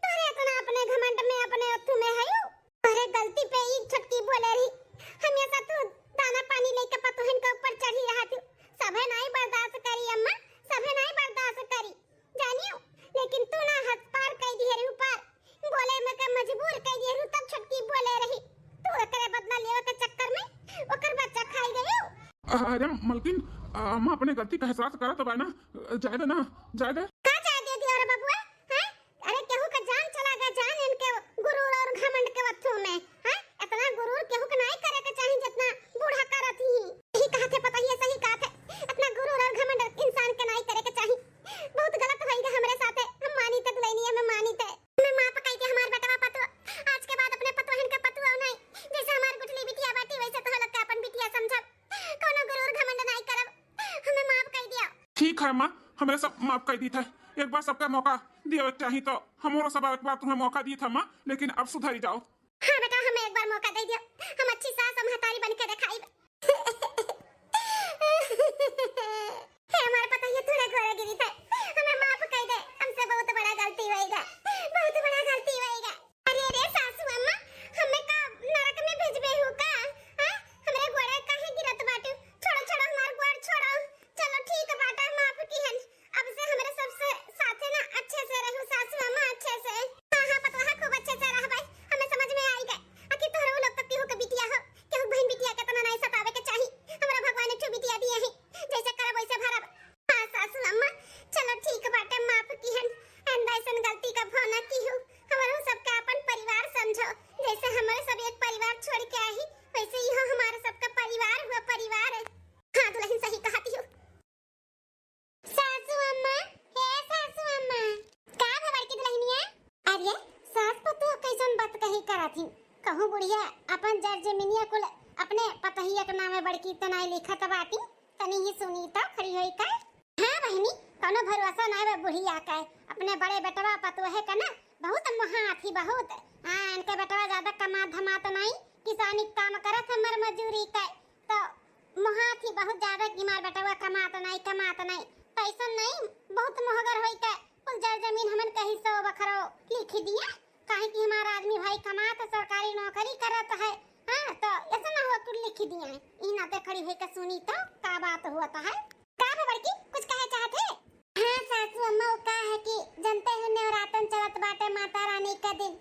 तोरे इतना अपने घमंड में, अपने अथू में हयू। तोरे गलती पे ई छोटकी बोले रही, हमेशा तू दाना पानी लेके पतोहन के ऊपर चढ़ी रहा थी। सभे नहीं बर्दाश्त करी अम्मा, सभे नहीं बर्दाश्त करी। जानियो, लेकिन तू ना हद पार कई दिहे रहू पार, बोले में के मजबूर कई दिहे रहू, तब छोटकी बोले रही। तू एकरे बदला लेवे के चक्कर में ओकर बच्चा खाई गयो। अरे मलकिन, अम्मा अपने गलती का एहसास करत बा ना, जाए दे ना, जाए दे। का जाए दे दियो रे बबुआ, हैं? अरे केहू का जान चला गया, जान इनके गुरूर और घमंड के वत्थों में, हैं? इतना गुरूर केहू के नाई करे के चाही जितना बूढ़ा करत ही। यही कहत है पतोहिया, सही कहत है, इतना गुरूर और घमंड इंसान के नाई करे के चाही। बहुत गलत होई गए हमरे साथे। हम मानी थे दुल्हनिया, हम मानी थे। हमें माफ कई दे हमार बेटवा पतोह। आज के बाद अपने पतोहन के पतोह नहीं, जैसे हमार गुठली बिटिया बाटी वैसे तोह लोग के अपन बिटिया समझब। कोनो गुरूर घमंड नहीं करब। हमें माफ कई दिया। ठीक है अम्मा, हमरे सब माफ कई दी थे। एक बार सबका मौका दियो चाही तो हमरो सब एक बार तुम्हें मौका दी था अम्मा, लेकिन अब सुधरी जाओ। हाँ बेटा, हमें एक बार मौका दे दियो, हम अच्छी सास और महतारी बन के दिखाई। हे हमारे पतोहिया, थोड़ा गोरा गिरी थे, हमें माफ कर दे, हमसे बहुत बड़ा गलती होएगा, बहुत बड़ा गलती होएगा। अरे रे सासू अम्मा, हमें का नरक में भेजबे हो का? हाँ? हमरे गोड़े काहे गिरत बाटू? छोड़ो, छोड़ो, हमार गोड़ छोड़ो। चलो ठीक बाटे, माफ किहन। अब से हमरे सबसे साथे ना अच्छे से रहू सासू अम्मा, अच्छे से। हाँ, हाँ, पतोहा खूब अच्छे से रहबे, हमें समझ में आई गए। आखिर तोहरो लोग तो केहू के बिटिया हो, केहू बहन बिटिया के तना नहीं सतावे के चाही। हमरा भगवान एक ठो बिटिया दिए हैं, जैसे करब वैसे भरब। हाँ सासू अम्मा, चलो ठीक बाटे, माफ किहन। आइंदा ऐसन गलती कभो ना किहू। हमरो सबके अपन परिवार समझो, जैसे हमरे सब एक परिवार छोड़ के आई, वैसे इहो हमारे सबका परिवार हुआ, परिवार है। हाँ दुल्हन सही कहती हो। सासू अम्मा, हे सासू अम्मा। का भा बड़की दुल्हनिया? अरे सास पतोह कैसन बात कही करत ही? कहूँ बुढ़िया अपन जर जमीनिया कुल अपने पतोहिया के नामे बड़की तो नाई लिखत बाटी। तनी ही सुनी तो खड़ी होई का? हाँ बहिनी, कौनो भरोसा नाई बा बुढ़िया के। अपने बड़े बेटवा पतोहे के ना बहुत मोहात ही बहुत। हाँ, इनके बेटवा ज्यादा कमात धमात नाई, किसानी के काम करत है, मर मजूरी के। तो मोहात ही बहुत ज्यादा कि हमार बेटवा कमात नाई, कमात नाई। पैसन नाई, बहुत मोहगर होई के कुल जर जमीन हमन के हिस्सो बखरो लिखी दिया। काहे कि हमार आदमी भाई कमात है, सरकारी नौकरी करत है। हाँ, तो ऐसा ना हो तू लिखी दिया है। ई नाते खड़ी होई के सुनी तो का बात हुआ तो है। का बा बड़की, कुछ कहे चाहत है? हाँ सासू अम्मा, वो का है कि जनते हो नवरातन चलत बाटे माता रानी का दिन,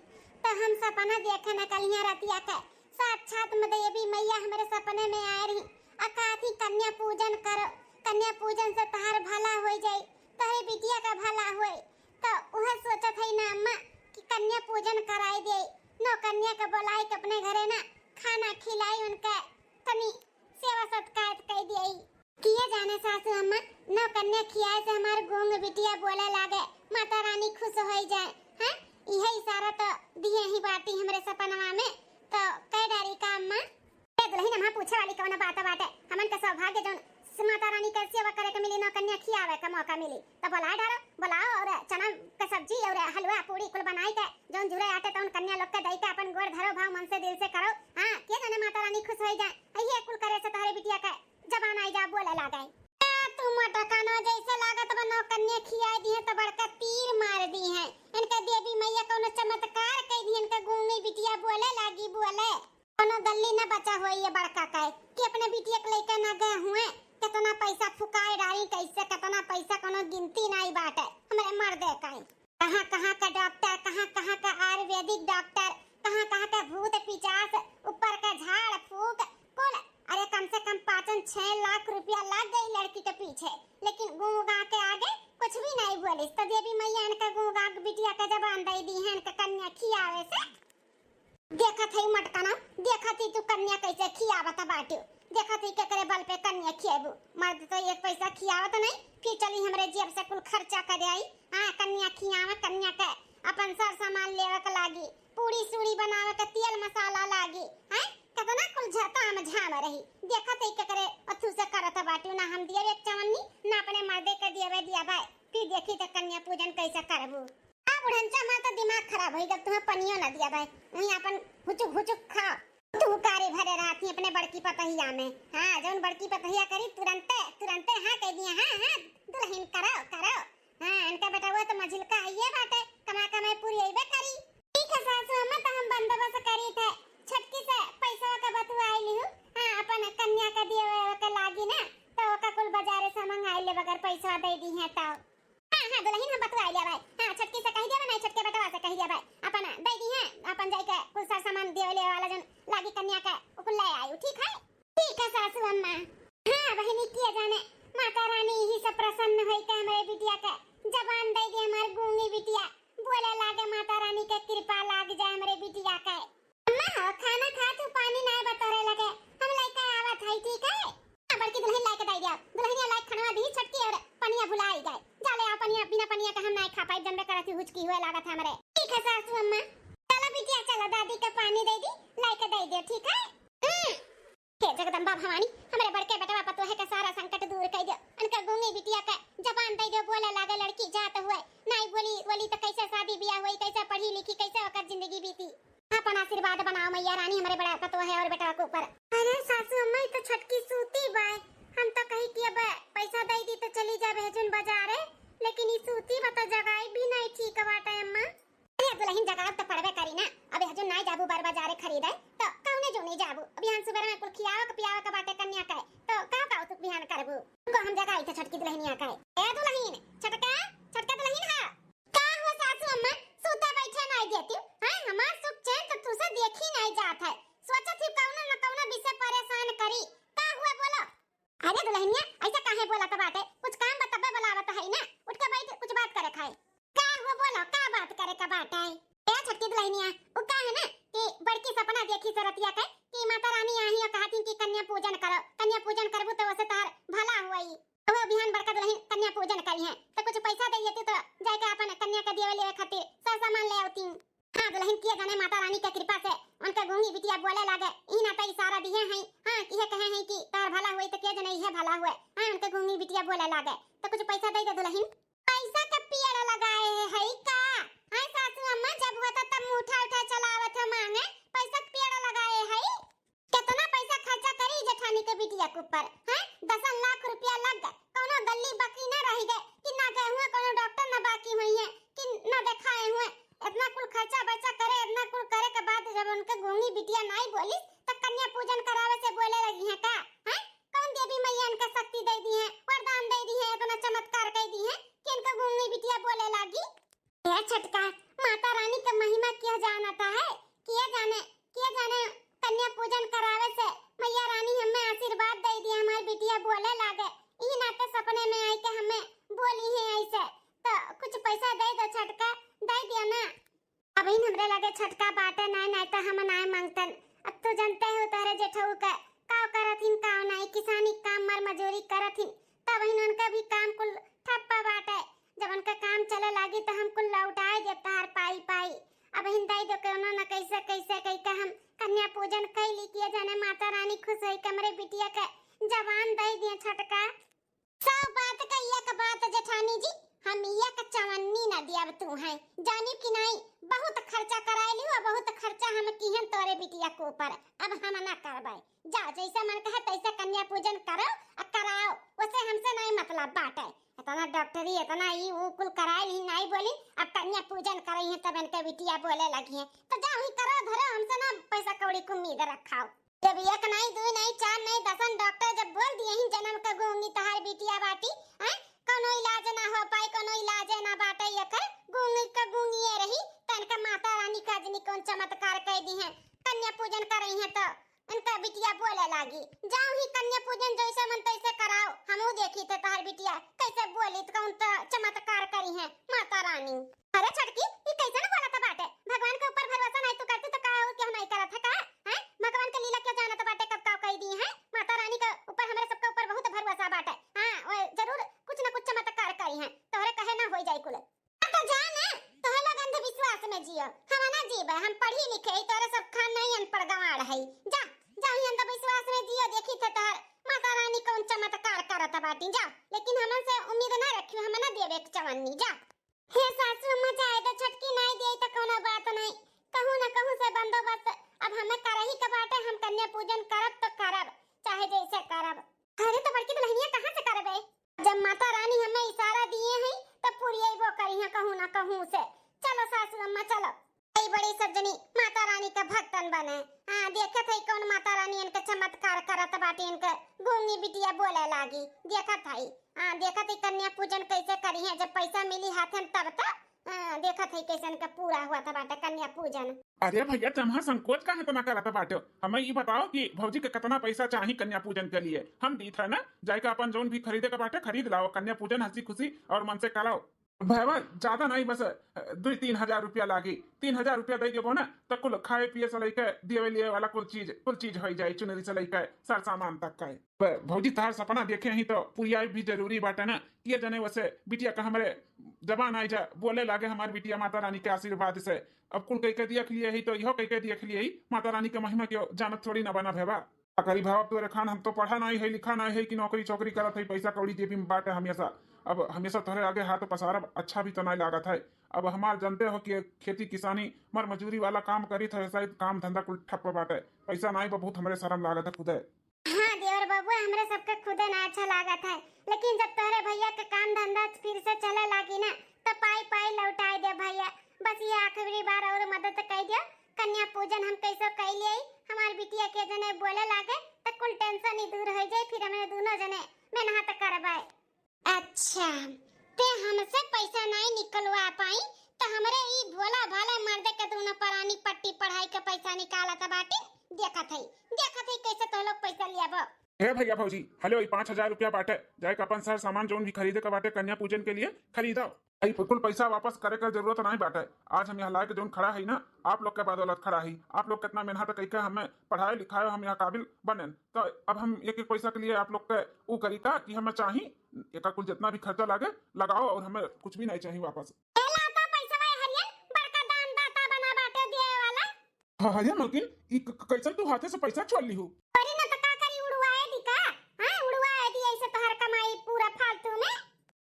तो हम सपना देखे न कलिया रतिया के साक्षात में देवी मैया हमरे सपने में आए रही। आ कहत ही कन्या पूजन करो, कन्या पूजन से तहार भला हो जाई, तोहरे बिटिया का भला होई। तो उहे सोचत है ना अम्मा कि कन्या पूजन कराई दे, नौ कन्या के बुलाई के अपने घरे ना खाना खिलाई उनके, तनी सेवा सत्कार कई दिए। किए जाने सासू अम्मा, नौ कन्या खियाए से हमार गूंग बिटिया बोले लागे, माता रानी खुश होई जाए। हैं, इहे इशारा तो दिए ही बाटी हमरे सपनवा में, तो कह डारी का अम्मा? ए दुल्हन, अम्मा पूछे वाली कौन बात बाटे? हमन के सौभाग्य जौन माता रानी के सेवा करे के मिली, नौ कन्या खियावे के मौका मिली। तो बोलाए डारो, बोलाओ और चना के सब्जी और हलवा पूड़ी कुल बनाई के जौन जुरे आटे तौन कन्या लोग के दई के अपन गोड़ धरो भाव मन से दिल से करो। हाँ, के जाने माता रानी खुश होई जाए, ये कुल करे से तोहरे बिटिया के जबान आई जा बोले लागे। आ, तू मोटकानो जैसे लागत बा नौ कन्या खियाई दिहे तो बड़का तीर मार दिहे। इनका देवी मैया कौनो चमत्कार कई दिहे, इनका गूंगी बिटिया बोले लागी बोले। कोनो गल्ली न बचा होई ये बड़का के कि अपने बिटिया के लइका न गए हुए, कितना पैसा फुकाए डारी, कैसे कितना पैसा कोनो गिनती नाई बाटे हमरे मर्दे के। कहाँ कहाँ का डॉक्टर, कहाँ कहाँ का आयुर्वेदिक डॉक्टर, कहाँ कहाँ का भूत पिचास, ऊपर का झाड़ फूक, कुल। अरे कम से कम पाँचन छह लाख रुपया लग गई लड़की के पीछे, लेकिन गूंगा के आगे कुछ भी नहीं बोलिस। तो देवी मैया इनका गूंगा के बिटिया के जबान दे दी है इनका कन्या खियावे से। देखत हई मटकना, देखत ही तू कन्या कैसे खियावत बाटू, देखत ही केकरे बल पे कन्या खियाबू। मर्द तो एक पैसा खियावत नहीं, फिर चली हमरे जेब से कुल खर्चा करे आई। हाँ, कन्या खियावे, कन्या के अपन सर सामान लेवे के लागी, पूड़ी सूड़ी बनावे के तेल मसाला लागी। हैं, कितना कुल झताम झाम रही। देखत ही केकरे अथू से करत बाटू, ना हम दियब एक चवन्नी, ना अपने मर्दे के दियबे दिया भाई। फिर देखी तो कन्या पूजन कैसे करबू। आ बुढ़नचा, हमार तो दिमाग खराब होई, जब तुम्हें पनियो ना दिया भाई, वहीं अपन हुचुक हुचुक खाओ। तू कारे भरे रहत ही अपने बड़की पतहिया में। हाँ, जौन बड़की पतहिया करी, तुरंते, तुरंते हाँ कह दिया, हाँ, हाँ, दुल्हन करो, करो। हाँ, इनका बेटवा तो मझिलका हइये बाटे, कमा कमाई पूरी अइबे करी। ठीक है सासू अम्मा, तो हम बंदोबस्त करी थे, छटकी से पैसा का बतुआई लिहू। हाँ, अपन कन्या का दिए के लागी ना, तो ओका कुल बाजारे से मंगाई ले, अगर पैसा दे दी है तो। हाँ, हाँ, दुल्हन हम बतुआई लिया भाई। हाँ, छटकी से कह दिया भाई, छोटके बेटवा से कह दिया भाई। अपन दे दी है, अपन जाई के कुल सर सामान देवे ले वाला जन लागी कन्या के, उ कुल ले आयु, ठीक है? ठीक है सासू अम्मा। हाँ बहिनी, किया जाने माता रानी यही से प्रसन्न होई के हमरे बिटिया के जबान दे दे, हमार गूंगी बिटिया बोले लागे, माता रानी के कृपा लाग जाए हमरे बिटिया के। अम्मा हो, खाना खा तू, पानी नाय बतोरे लगे, हम लइके आवत हई, ठीक है? हाँ, बड़की दुल्हन लाइके दे दिया, दुल्हनिया लाइके खनवा दी छटकी और पनिया भुलाई गए। जा ले आओ पनिया, बिना पनिया के हम नाय खा पाई, जनबे करत ही हुचकी हुए लागत है हमरे। ठीक है सासू अम्मा, चलो बिटिया चलो, दादी के पानी दे दी, लाइके दे दियो, ठीक है? हम्म। हे जगदम्बा भवानी, हमरे बड़के बेटवा पतोहे के सारा संकट दूर कर दियो, उनका गूंगी बिटिया के जबान दे दियो, बोले लागे लड़की जात हुए, नाई बोली बोली तो कैसे शादी ब्याह हुई, कैसे पढ़ी लिखी, कैसे ओकर जिंदगी बीती। अपन आशीर्वाद बनाओ मैया रानी हमरे बड़ा पतोहे और बेटवा के ऊपर। अरे सासू अम्मा, ई तो छोटकी सूती बाय, हम तो कही कि अब पैसा दे दी तो चली जाबे हजुन बाजारे, लेकिन ई सूती बा तो जगाई भी नहीं ठीक बाटे अम्मा। अरे दुल्हन, जगाब तो पड़बे करी ना, अब हजुन नाई जाबू बर बाजारे खरीदे तो कौने जो नहीं जाबू, अब यहाँ सुबह में कुल खियावे के पियावे के बाटे कन्या के, तो का का तू बिहान करबू? को हम जगाई थे छोटकी दुल्हनिया के। ए दुल्हन, छोटका, छोटका दुल्हन हा। का हो सासू अम्मा, सूता बैठे नाई देती? हैं, हमार सुख चैन तो तुसे देखी नाई जात है। सोचत ही कौनो न कौनो विषय परेशान करी। का हुआ बोलो? अरे दुल्हनिया, ऐसा काहे बोलत बाटे? कुछ काम बा तब्बे बोलावत है ना। उठ के बैठ, कुछ बात करे खाए। का हुआ बोलो, का बात करे का बाटे? ए छोटकी दुल्हनिया, उ का है ना कि बड़की सपना देखी से रतिया के कि माता रानी आई और कहती कि कन्या पूजन करो, कन्या पूजन करबू तो वैसे तोहर भला हुई। वो बिहान बड़का दुल्हन कन्या पूजन करी है, तो कुछ पैसा दे देती तो जाके अपन कन्या के देवे लेवे खातिर सर सामान ले आती। हाँ दुल्हन, किया जाने माता रानी के कृपा से उनके गूंगी बिटिया बोले लागे, ई नाता इशारा दिए हैं। हाँ, इहे कहे हैं कि तार भला हुई तो किया जाने इहे भला हुए। हाँ, उनके गूंगी बिटिया बोले लागे, तो कुछ पैसा दे दे दुल्हन। पैसा के पेड़ लगाए है का? हाँ सासू अम्मा, जब होता तब मुठा उठा चलावत हो मांगे, पैसा के पेड़ लगाए है। कितना पैसा खर्चा करी जेठानी के बिटिया के ऊपर, हैं? दसन लाख रुपया लग गए, कौनो गल्ली बाकी ना रह गए कि ना गए हुए कौनो डॉक्टर ना बाकी हुई है कि ना दिखाए हुए। इतना कुल खर्चा बर्चा करे, इतना कुल करे के बाद जब उनके गूंगी बिटिया नाई बोली तो कन्या पूजन करावे से बोले लगी है का? हैं? कौन देवी मैया इनका शक्ति दे दी है, वरदान दे दी है, इतना चमत्कार कर दी है कि इनका गूंगी बिटिया बोले लागी? ए छोटका, माता रानी का महिमा किया जानता है? किया जाने, किया जाने कन्या पूजन करावे से मैया रानी हमें आशीर्वाद दे दिया, हमारी बिटिया बोले लागे। ई नाते सपने में आई के हमें बोली है ऐसे। तो कुछ पैसा दे दो छोटका, दे दिया ना। अबहिन हमरे लगे छोटका बाटे नाय, नाय तो हम नाय मांगतन। अब तो जानते हो तोहरे जेठऊ के का करत हिन, का नाय, किसानी काम मर मजूरी करत हिन, तबहिन उनका भी काम कुल ठप्पा बाटे। जब उनका काम चले लागी तो हम कुल लौटाए देब तहार पाई पाई। अबहिन दे दो कौनो न कैसे कैसे कई के हम कन्या पूजन कैली, किया जाने माता रानी खुश होई के हमरे बिटिया के जबान दइ दिए छोटका। सौ बात का एक बात जेठानी जी, हम एक चवन्नी ना दियब तू है, जानी कि नहीं? बहुत खर्चा कराए लियो, बहुत खर्चा हम किहन तोरे बिटिया के ऊपर, अब हम ना करबै। जा, जैसे मन कहे तैसे कन्या पूजन करो और कराओ, उसे हमसे नहीं मतलब बाटे। इतना डॉक्टरी, इतना ई ऊ कुल कराए ली, नहीं बोली, अब कन्या पूजन करई है तब इनके बिटिया बोले लगी है। तो जा वही करो धरो, हमसे ना पैसा कौड़ी की उम्मीद रखाओ। जब एक नहीं, दुई नहीं, चार नहीं, दसन डॉक्टर जब बोल दिए ही जन्म का गूंगी तहार बिटिया बाटी, हैं? कोनो इलाज ना हो पाई, कोनो इलाज ना बाटे एकर, गूंगी का गूंगिए रही, तनका माता रानी का जनी कौन चमत्कार कह दी है, कन्या पूजन करई है तो इनका बिटिया बोले लागी। जाओ ही कन्या पूजन जैसे मन तैसे कराओ, हमहू देखी थे तहार बिटिया कैसे बोली तो कौन तो चमत्कार करी है माता रानी। अरे छोटकी, ई कैसन बोलत बाटे? भगवान के ऊपर भरोसा नहीं तू करती तो का और के हम नहीं करत है का? हैं? भगवान के लीला क्यों जानत बाटे, कब का कह दी है? माता रानी के ऊपर, हमरे सबके ऊपर बहुत भरोसा बाटे। हाँ, वो जरूर कुछ न कुछ चमत्कार करी है, तोहरे कहे ना होई जाई कुल। अब तो जा ना, तोहे लोग अंधविश्वास में जियो, हम ना जीबे, हम पढ़ी लिखे ही, तोरे सब खान नहीं अनपढ़ गंवार है। जा, जा ही अंधविश्वास में जियो, देखी थे तोहर माता रानी कौन चमत्कार करत बाटी, जा। लेकिन हमन से उम्मीद ना रखियो, हम ना देबे एक चवन्नी, जा। हे सासू अम्मा, जाए दो छोटकी, नहीं दे तो कोनो बात नहीं, कहूँ न कहूँ से बंदोबस्त अब हमें करही के बाटे, हम कन्या पूजन करब तो करब, चाहे जैसे करब। अरे तो बड़की दुल्हनिया कहाँ से करबे? जब माता रानी हमें इशारा दिए हैं तो पुरियबो करी है कहूँ न कहूँ से। चलो सासू अम्मा चलो। आई बड़ी सज्जनी माता रानी के भक्तन बने। हाँ, देखत है कौन माता रानी इनके चमत्कार करत बाटी, इनके गूंगी बिटिया बोले लागी। देखत है, हाँ, देखत है कन्या पूजन कैसे करी है, जब पैसा मिली हाथन तब तो। हाँ, देखत है कैसे इनका पूरा हुआ था बाटे कन्या पूजन। अरे भैया, तम्हा संकोच काहे इतना करत बाटे? हमें ई बताओ कि भौजी के कितना पैसा चाही कन्या पूजन के लिए, हम दीत है ना, जाके अपन जौन भी खरीदे के बाटे खरीद लाओ, कन्या पूजन हंसी खुशी और मन से कराओ। भैया, ज्यादा नहीं, बस, अ, दुई तीन हजार रुपया लागी। तीन हजार रुपया दे देबो ना, तो कुल खाए पिए से लेके देवे लिए वाला कुल चीज, कुल चीज हो जाए, चुनरी से लेके सर सामान तक का। ब-, भौजी, तहार सपना देखे ही तो पुरियाई भी जरूरी बाटे ना। ये जने वैसे बिटिया का हमरे जबान आई जा, बोले लागे हमार बिटिया माता रानी के आशीर्वाद से। अब कुल कह के देख लिए ही तो इहो कह के देख लिए ही, माता रानी के महिमा के जानत थोड़ी ना बना भैया। का करी भाव तोरे खान, हम तो पढ़ा नहीं है, लिखा नहीं है कि नौकरी चौकरी करत है, पैसा कौड़ी जेबी में बाटे हमेशा। अब हमेशा तोहरे आगे हाथ पसारब अच्छा भी तो नहीं लागत है। अब हमार जानते हो कि खेती किसानी, मर मजूरी वाला काम करी थे, शायद काम धंधा कुल ठप्प बाटे, पैसा नहीं बा, बहुत हमरे शर्म लागत है खुदे। हाँ देवर बबुआ, हमरे सबके खुदे ना अच्छा लागत है, लेकिन जब तोहरे भैया के काम धंधा फिर से चले लागी ना, तो पाई पाई लौटाई दे भैया। बस ये आखिरी बार और मदद कर दियो, कन्या पूजन हम कैसो कैलिए, हमार बिटिया के जने बोले लागे त कुल टेंशन ही दूर हो जाए, फिर हमने दोनों जने मेहनत करबे। अच्छा, ते हमसे पैसा नहीं निकलवा पाई त हमरे ई भोला भाला मर्दे के दोनों परानी पट्टी पढ़ाई के पैसा निकालत बाटी। देखत है, देखत है कैसे तो लोग पैसा लियाबो। हे भैया भौजी, हले वही पाँच हजार रुपया बाटे, जाए के अपन सर सामान जौन भी खरीदे के बाटे कन्या पूजन के लिए खरीदो। ई कुल पैसा वापस करे के जरूरत नहीं बाटे। आज हम यहाँ लाए के जौन खड़ा है ना, आप लोग के बदौलत खड़ा है। आप लोग कितना मेहनत करके हमें पढ़ाए लिखाए, हम यहाँ काबिल बने, तो अब हम एक एक पैसा के लिए आप लोग के ऊ करी का कि हमें चाही, एका कुल जितना भी खर्चा लागे लगाओ और हमें कुछ भी नहीं चाहिए वापस। ए ला तो पैसा भाई हरियन, बड़का दान दाता बना बाटे दिए वाला। हाँ, हाँ, ये मलकिन, ई क-, क-, कैसन तू हाथे से पैसा छोड़ ली हो? अरे ना तो का करी, उड़वाए दी का? हाँ, उड़वाए दी ऐसे तोहर कमाई पूरा फालतू में।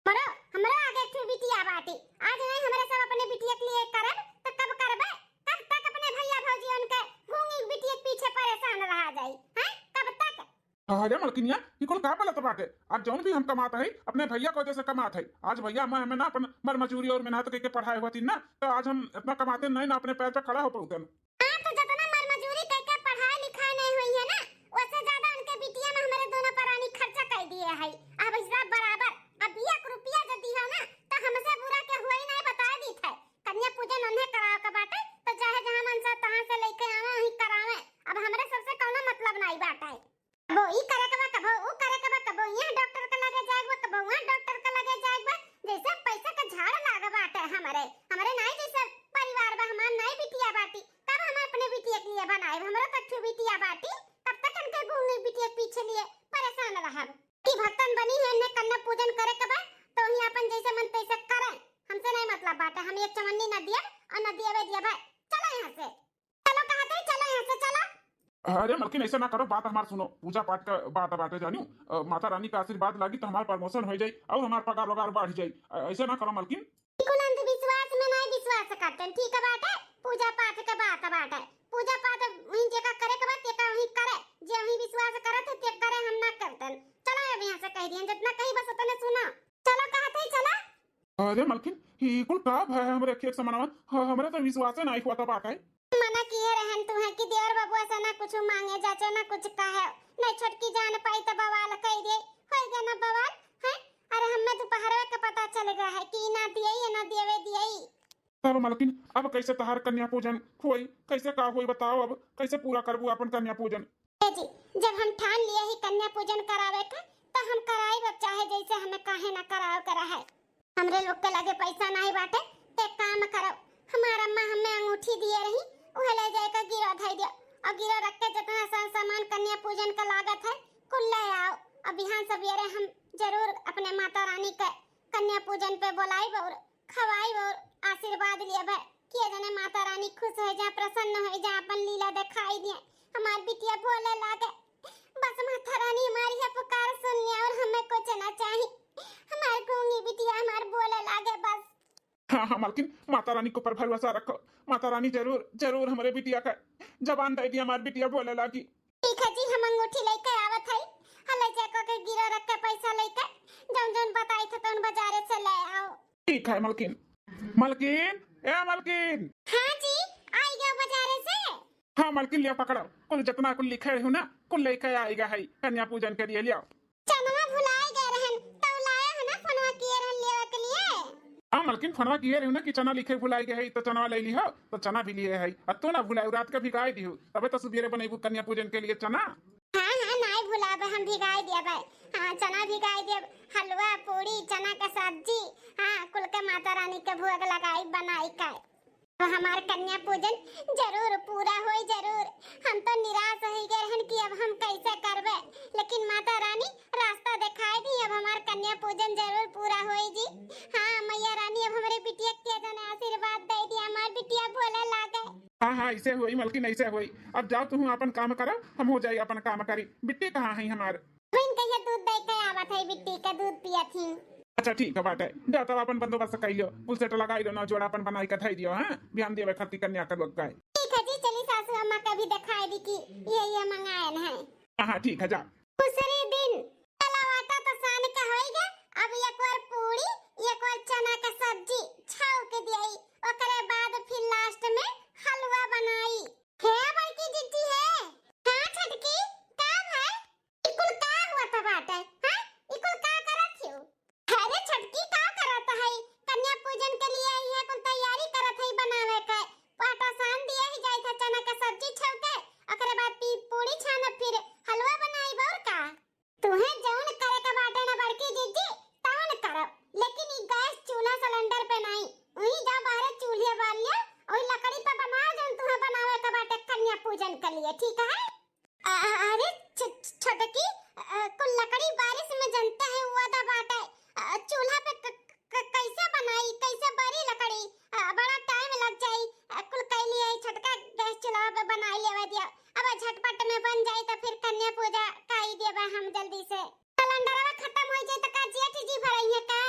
मरो, हमरो आगे एक ठो बिटिया बाटी। आज नहीं हमरे सब अपने बिटिया के लिए करब, तो कब करबे? कब तक अपने भैया भौजी उनके गूंगी बिटिया के पीछे परेशान रहा जाई? हैं? कब तक? अरे मलकिनिया, ई कुल का बोलत बाटे? आज जौन भी हम कमात है, अपने भैया को वजह से कमात है। आज भैया मैं हमें ना अपन मर मजूरी और मेहनत करके पढ़ाए होती ना, तो आज हम इतना कमाते नहीं ना, अपने पैर पे खड़ा हो पाते। हाँ, तो जितना मर मजूरी करके पढ़ाई लिखाई नहीं हुई है ना, उससे ज्यादा उनके बिटिया में हमारे दोनों परानी खर्चा कर दिए है। अब हिसाब बराबर, अब एक रुपया जो दिया ना, तो हमसे बुरा के हुआ ही नहीं बता दी थे। कन्या पूजन उन्हें करावे के बाटे, तो चाहे जहाँ मन से तहाँ से लेके आवे, वहीं करावे। अब हमरे सबसे कौनो मतलब नहीं बाटे। कबो ई करे के बा, कबो ऊ करे के बा, कबो यहाँ डॉक्टर के लगे जाए के बा, कबो वहाँ डॉक्टर के लगे जाए के बा। जैसे पैसा के झाड़ लाग बाटे हमरे, हमरे नाई जैसे परिवार बा, हमार नाई बिटिया बाटी, कब हम अपने बिटिया के लिए बनाए? हमरो तो ठू बिटिया बाटी, कब तक इनके गूंगी बिटिया के पीछे लिए परेशान रहब? ई भक्तन बनी है, इन्हें कन्या पूजन करे के बा, तो ही अपन जैसे मन तैसे करे, हमसे नहीं मतलब बाटे, हम एक चवन्नी न दियब और न दियबे दियब है। चलो यहाँ से, चलो कहते हैं, चलो यहाँ से, चलो। अरे मलकिन, ऐसे ना करो, बात हमार सुनो, पूजा पाठ का बात बाटे जानियो। अ, माता रानी का आशीर्वाद लागी तो हमार promotion हो जाई और हमार पगार वगार बढ़ जाई। अ, ऐसे ना करो मलकिन। कुल अंधविश्वास में नहीं विश्वास करते, ठीक बाटे? पूजा पाठ के बात बाटे, पूजा पाठ वहीं जेका करे के बात तेका वहीं करे, जे वहीं विश्वास करत है ते करे, हम ना करते। चलो अब यहाँ से कह दिए, जितना कही बस उतने सुनो। चलो कहत है चला। अरे मलकिन, ई कुल का भय है हमरे खेत से मनावा? ह-, हमरे तो विश्वासे नाई हुआ था बात है। मना किए रहन तू है कि देवर बबुआ से ना कुछ मांगे जाचे ना कुछ कहे, नहीं छोटकी जान पाई तो बवाल कह दे, होई गया ना बवाल है। अरे हमें दोपहरवे के पता चल गया है कि ना दिए ये ना देवे दिए। तब मलकिन, अब कैसे तहार कन्या पूजन होई, कैसे का होई बताओ, अब कैसे पूरा करबू अपन कन्या पूजन? ए जी, जब हम ठान लिए ही कन्या पूजन करावे का, तो हम कराई, अब चाहे जैसे हमें काहे ना कराव करा है। हमरे लोग के लगे पैसा नहीं बाटे, ते काम करो, हमार अम्मा हमें अंगूठी दिए रही, उहे ले जाए के गिरो धई दियो, और गिरो रख के जितना सर सामान कन्या पूजन का लागत है, कुल ले आओ। अब बिहान सवेरे हम जरूर अपने माता रानी के कन्या पूजन पे बोलाइब और खवाइब और आशीर्वाद लेब कि ये जने माता रानी खुश हो जा, प्रसन्न हो जा, अपन लीला दिखाई दिए, हमार बिटिया बोले लागे। बस माता रानी हमारी है पुकार सुन ले और हमें कुछ ना चाहिए। हमार गूंगी बिटिया हमार बोले लागे बस। हाँ, हाँ, मालकिन, माता रानी के ऊपर भरोसा रखो। माता रानी जरूर, जरूर हमरे बिटिया का जबान दे दी, हमार बिटिया बोले लागी। ठीक है जी, हम अंगूठी लेके आवत हई। हाँ, ले जाको के गिरो रख के पैसा लेके जौन जौन बताई थे तौन बाजारे से ले आओ। ठीक है, मालकिन। मालकिन, ए मालकिन। हाँ जी, आई गयो बाजारे से। हाँ, मालकिन, लिया पकड़ो। कुल जितना कुल लिखे हो ना, कुल लेके आई गा है कन्या पूजन के लिए, लिया। चनवा भुलाई गए रहन, तो लाया है ना फोनवा किए रहन लेवे के लिए। हाँ, मालकिन, फोनवा किए रहू ना कि चना लिखे भुलाई गए है, तो चनवा ले ली हो, तो चना भी लिए है। आ तू ना भुलायू, रात के भिगाई दिहू, तबे तो सुबेरे बनैबू कन्या पूजन के लिए चना। हाँ, हाँ, नाई भुलाबे, हम भिगाई देबे। हाँ, चना भिगाई देब, हलवा, पूड़ी, चना के सब्जी, हाँ, कुल के माता रानी के भोग लगाई, बनाई के। तो हमार कन्या पूजन जरूर पूरा होई, जरूर। हम तो निराश हो गए रहन कि अब हम कैसे करबे, लेकिन माता रानी रास्ता दिखाई दी, अब हमार कन्या पूजन जरूर पूरा होई जी। हाँ, मैया रानी, अब हमरे बिटिया के जने आशीर्वाद दे दी, हमार बिटिया बोले लागे। हाँ, हाँ, ऐसे होई, मालकिन, ऐसे होई। अब जाओ, तुम अपन काम करो, हम हो जाई अपन काम करी। बिट्टी कहाँ है हमार? बहन कहिया दूध दे के आवत है, बिट्टी का दूध पियत ही। अच्छा, ठीक है बाटे, जा तब अपन बंदोबस्त कर लियो, कुल सेट लगाई लो, नौ जोड़ा अपन बनाई के धई दियो, हाँ, बिहान देवे खातिर कन्या के लोग का। ठीक है जी, चली सासू अम्मा का भी दिखाई दी कि ये, ये मंगायन है। हाँ, हाँ, ठीक है, जा। दूसरे दिन तलावाटा तो सान के होई गए, अब एक बार पूड़ी, एक बार चना का सब्जी छौंक दियाई, ओकरे बाद फिर लास्ट में हलवा बनाई। हे बड़की जिज्जी है। हाँ छोटकी, का भाई? ई कुल का हुआ था बाटे? हाँ? ई कुल का करत हियो? अरे छोटकी का करत है? कन्या पूजन के लिए आई है, कुल तैयारी करत है बनावे के। आटा सान दिया ही जाए था, चना का सब्जी छौंके, ओकरे बाद पी-, पूड़ी छानब, फिर हलवा बनाई और का। तुहे जौन करे के बाटे ना बड़की जिज्जी, तौन करो, लेकिन ई गैस चूल्हा सिलेंडर पे नहीं। वहीं जा बाहरे चूल्हे बाल लिया, वही लकड़ी पे बनाओ जौन तुहे बनावे के बाटे कन्या पूजन के लिए, ठीक है? अ-, अ-, अरे छ-, छ-, छोटकी, अ, कुल लकड़ी बारिश में जनते हैं हुआ था बाटे। अ, चूल्हा पे क-, क-, कैसे बनाई, कैसे बरी लकड़ी? अ, बड़ा टाइम लग जाई। अ, कुल कैली है, छोटका गैस चूल्हा पे बनाई लेवे दिया। अब झटपट में बन जाई तो फिर कन्या पूजा काई देबे हम जल्दी से। सिलेंडरवा खत्म हो जाई तो का जेठ जी भरइहे का?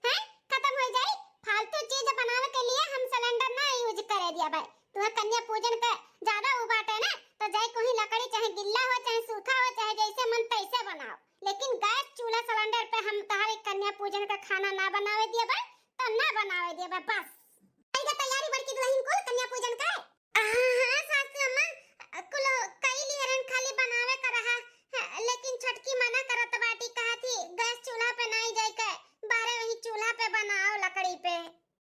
हैं? खत्म हो जाई? फालतू चीज बनावे के लिए हम सिलेंडर ना यूज करे दिया भाई। तुम्हें कन्या पूजन के ज्यादा उ बाटे ना, तो जाए कोई लकड़ी चाहे गिल्ला हो, चाहे सूखा हो, चाहे जैसे मन तैसे बनाओ, लेकिन गैस चूल्हा सिलेंडर पे हम तहारे कन्या पूजन का खाना ना बनावे दिया भाई, तो ना बनावे दिया भाई, बस। कई का तैयारी बड़की दुल्हन कुल कन्या पूजन का? हाँ, हाँ, सासू अम्मा, कुल कई लिहरन, खाली बनावे का रहा, लेकिन छोटकी मना करत बाटी, कहा थी गैस चूल्हा पे नाई जाए के, बाहरे वही चूल्हा पे बनाओ लकड़ी पे।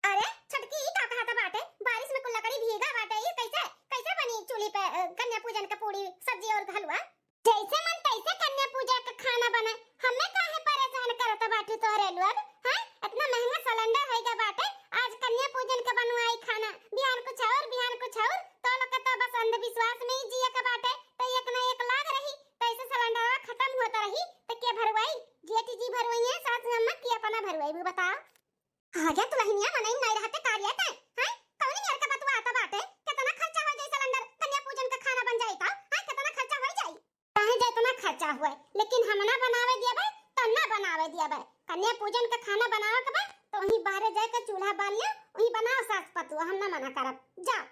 अरे छोटकी, ई का कहत बाटे? बारिश में कुल लकड़ी भीगा बाटे, ई कैसे, कैसे बनी चूल्ही पे, अ, कन्या पूजन के पूड़ी, सब्जी और हलवा? जैसे मन तैसे कन्या पूजा के खाना बने, हमें काहे परेशान करत बाटू तोहरे लोग, हैं? इतना महंगा सिलेंडर होइगा बाटे, आज कन्या पूजन के बनवाई खाना, बिहान कुछ और, बिहान कुछ और, तो लोग के तो बस अंधविश्वास में ही जिए के बाटे, तो एक ना एक लाग रही, तो ऐसे सिलेंडरवा खत्म होता रही, तो के भरवाई? जेठ जी भरवाई है, सासू अम्मा की अपना भरवाई, वो बताओ। आगे दुल्हनिया मनई नहीं रहते कार्य ते, हैं? कौन नियर का बतुआ आता बाटे? कितना खर्चा हो जाए सिलेंडर, कन्या पूजन का खाना बन जाए तो, हैं? कितना खर्चा हुए, लेकिन हम ना बनावे दियाबे, तो ना बनावे दियाबे। कन्या पूजन का खाना बनावे के बा, तो वहीं बाहरे जाए के चूल्हा बाल लियो, वहीं बनाओ सास पतुआ, हम ना मना करब। जाओ।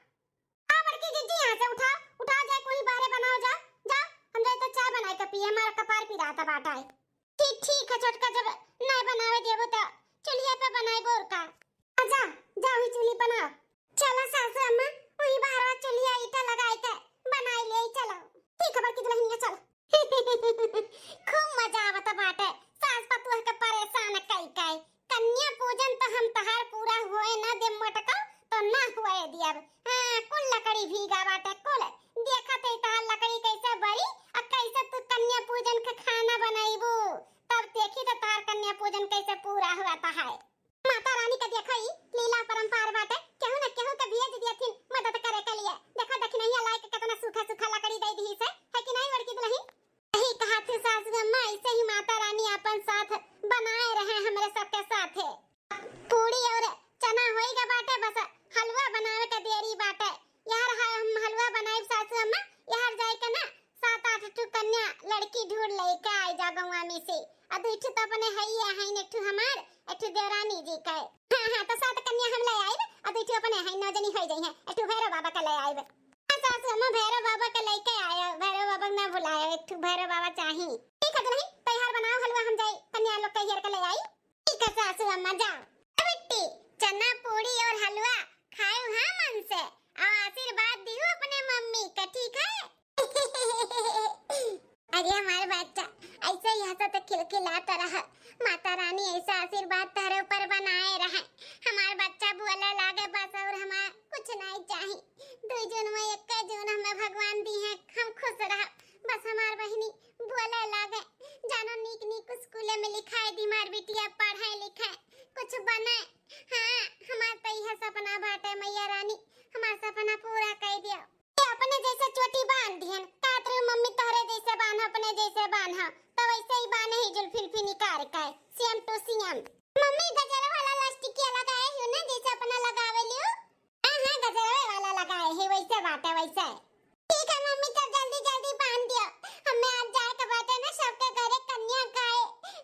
आ बड़की जिज्जी, यहाँ से उठाओ, उठाओ, जाए कोई बाहरे बनाओ, जाओ, जाओ। हम जाए तो चाय बनाए के पिए, हमारा कपार पिराता बाटा है। ठीक, ठीक है छोटका, जब नहीं बनावे देबो तो चूल्हे पे बनाए बोर का। आ जा, जा वही चूल्ही बनाओ। चलो सासू अम्मा, वही बाहर चूल्हिया ईटा लगाए के बनाए ले, चलो। ठीक है बड़की दुल्हनिया, चलो। खूब मजा आवत बाटे सास पतोह के परेशान कई कई। कन्या पूजन तो हम तहार पूरा होए ना देब मोटका, तो ना होए दियब। हाँ, कुल लकड़ी भीगा बाटे, कुल। देखत है तहार लकड़ी कैसे बरी, आ कैसे तू कन्या पूजन के खाना बनैबू, तब देखी तो तहार कन्या पूजन कैसे पूरा हुआ है। माता रानी का देखो ई लीला परंपार बाटे, केहू न केहू के भेज दियथिन मदद करे के लिए। देखो दखिनैया लाए के कितना सूखा सूखा लकड़ी दे दिहिस है, है कि नहीं बड़की दुल्हन? यही कहा थे सासू अम्मा, ऐसे ही माता रानी अपन साथ बनाए रहे हमरे सबके साथे। पूड़ी और चना होई गा बाटे, बस हलवा बनावे के देरी बाटे। यार ह-, हम हलवा बनाइब सासू अम्मा, यार जाए के ना सात आठ ठो कन्या लड़की ढूंढ लेके आई जा गौवा में से। आ दुई ठो तो अपने हई है, हईन एक ठो हमार, एक ठो देवरानी जी का है। हाँ, हाँ, तो सात कन्या हम ले आइब, आ दुई ठो अपने हई, नौ जनी हो जाई हैं, एक ठो भैरव बाबा का ले आइब। हाँ, सासू अम्मा भैरव बाबा का लेके आयो, भैरव बाबा ना भुलायो, एक ठो भैरव बाबा चाही। ठीक है दुल्हन, तैयार बनाओ हलवा, हम जाई कन्या लोग के हेर के ले आई। ठीक है सासू अम्मा, जाओ। ए बिट्टी, चना पूड़ी और हलवा खाए हाँ मन से, और आशीर्वाद दियो अपने मम्मी का, ठीक है? अरे हमार बच्चा, ऐसे ही हंसत खिलखिलात रह। माता रानी ऐसा आशीर्वाद तहरे ऊपर बनाए रहे। हमार बच्चा बोले लागे बस, और हमार कुछ नहीं चाही। दुई जून में एक जून हमें भगवान दी है, हम खुश रह। बस हमार बहिनी बोले लागे, जानो नीक नीक स्कूले में लिखाए दी, हमार बिटिया पढ़े लिखे, कुछ बने। हाँ, हमार तो यह सपना बाटे मैया रानी, हमार सपना पूरा कर दियो। ये अपने जैसे चोटी बांध दिहन, कहत रही मम्मी तोहरे जैसे बांध, अपने जैसे बांध, हाँ, तो वैसे ही बांध ही जुल्फी उल्फी निकाल के, same to same। मम्मी गजरा वाला लिपस्टिक लगाए हो ना, जैसे अपना लगावे लियो। हाँ, हाँ, गजरवे वाला लगाए है, वैसे बाटे, वैसे। ठीक है मम्मी, तब जल्दी जल्दी बांध दियो, हमें आज जाए के बाटे ना सबके घरे कन्या खाए,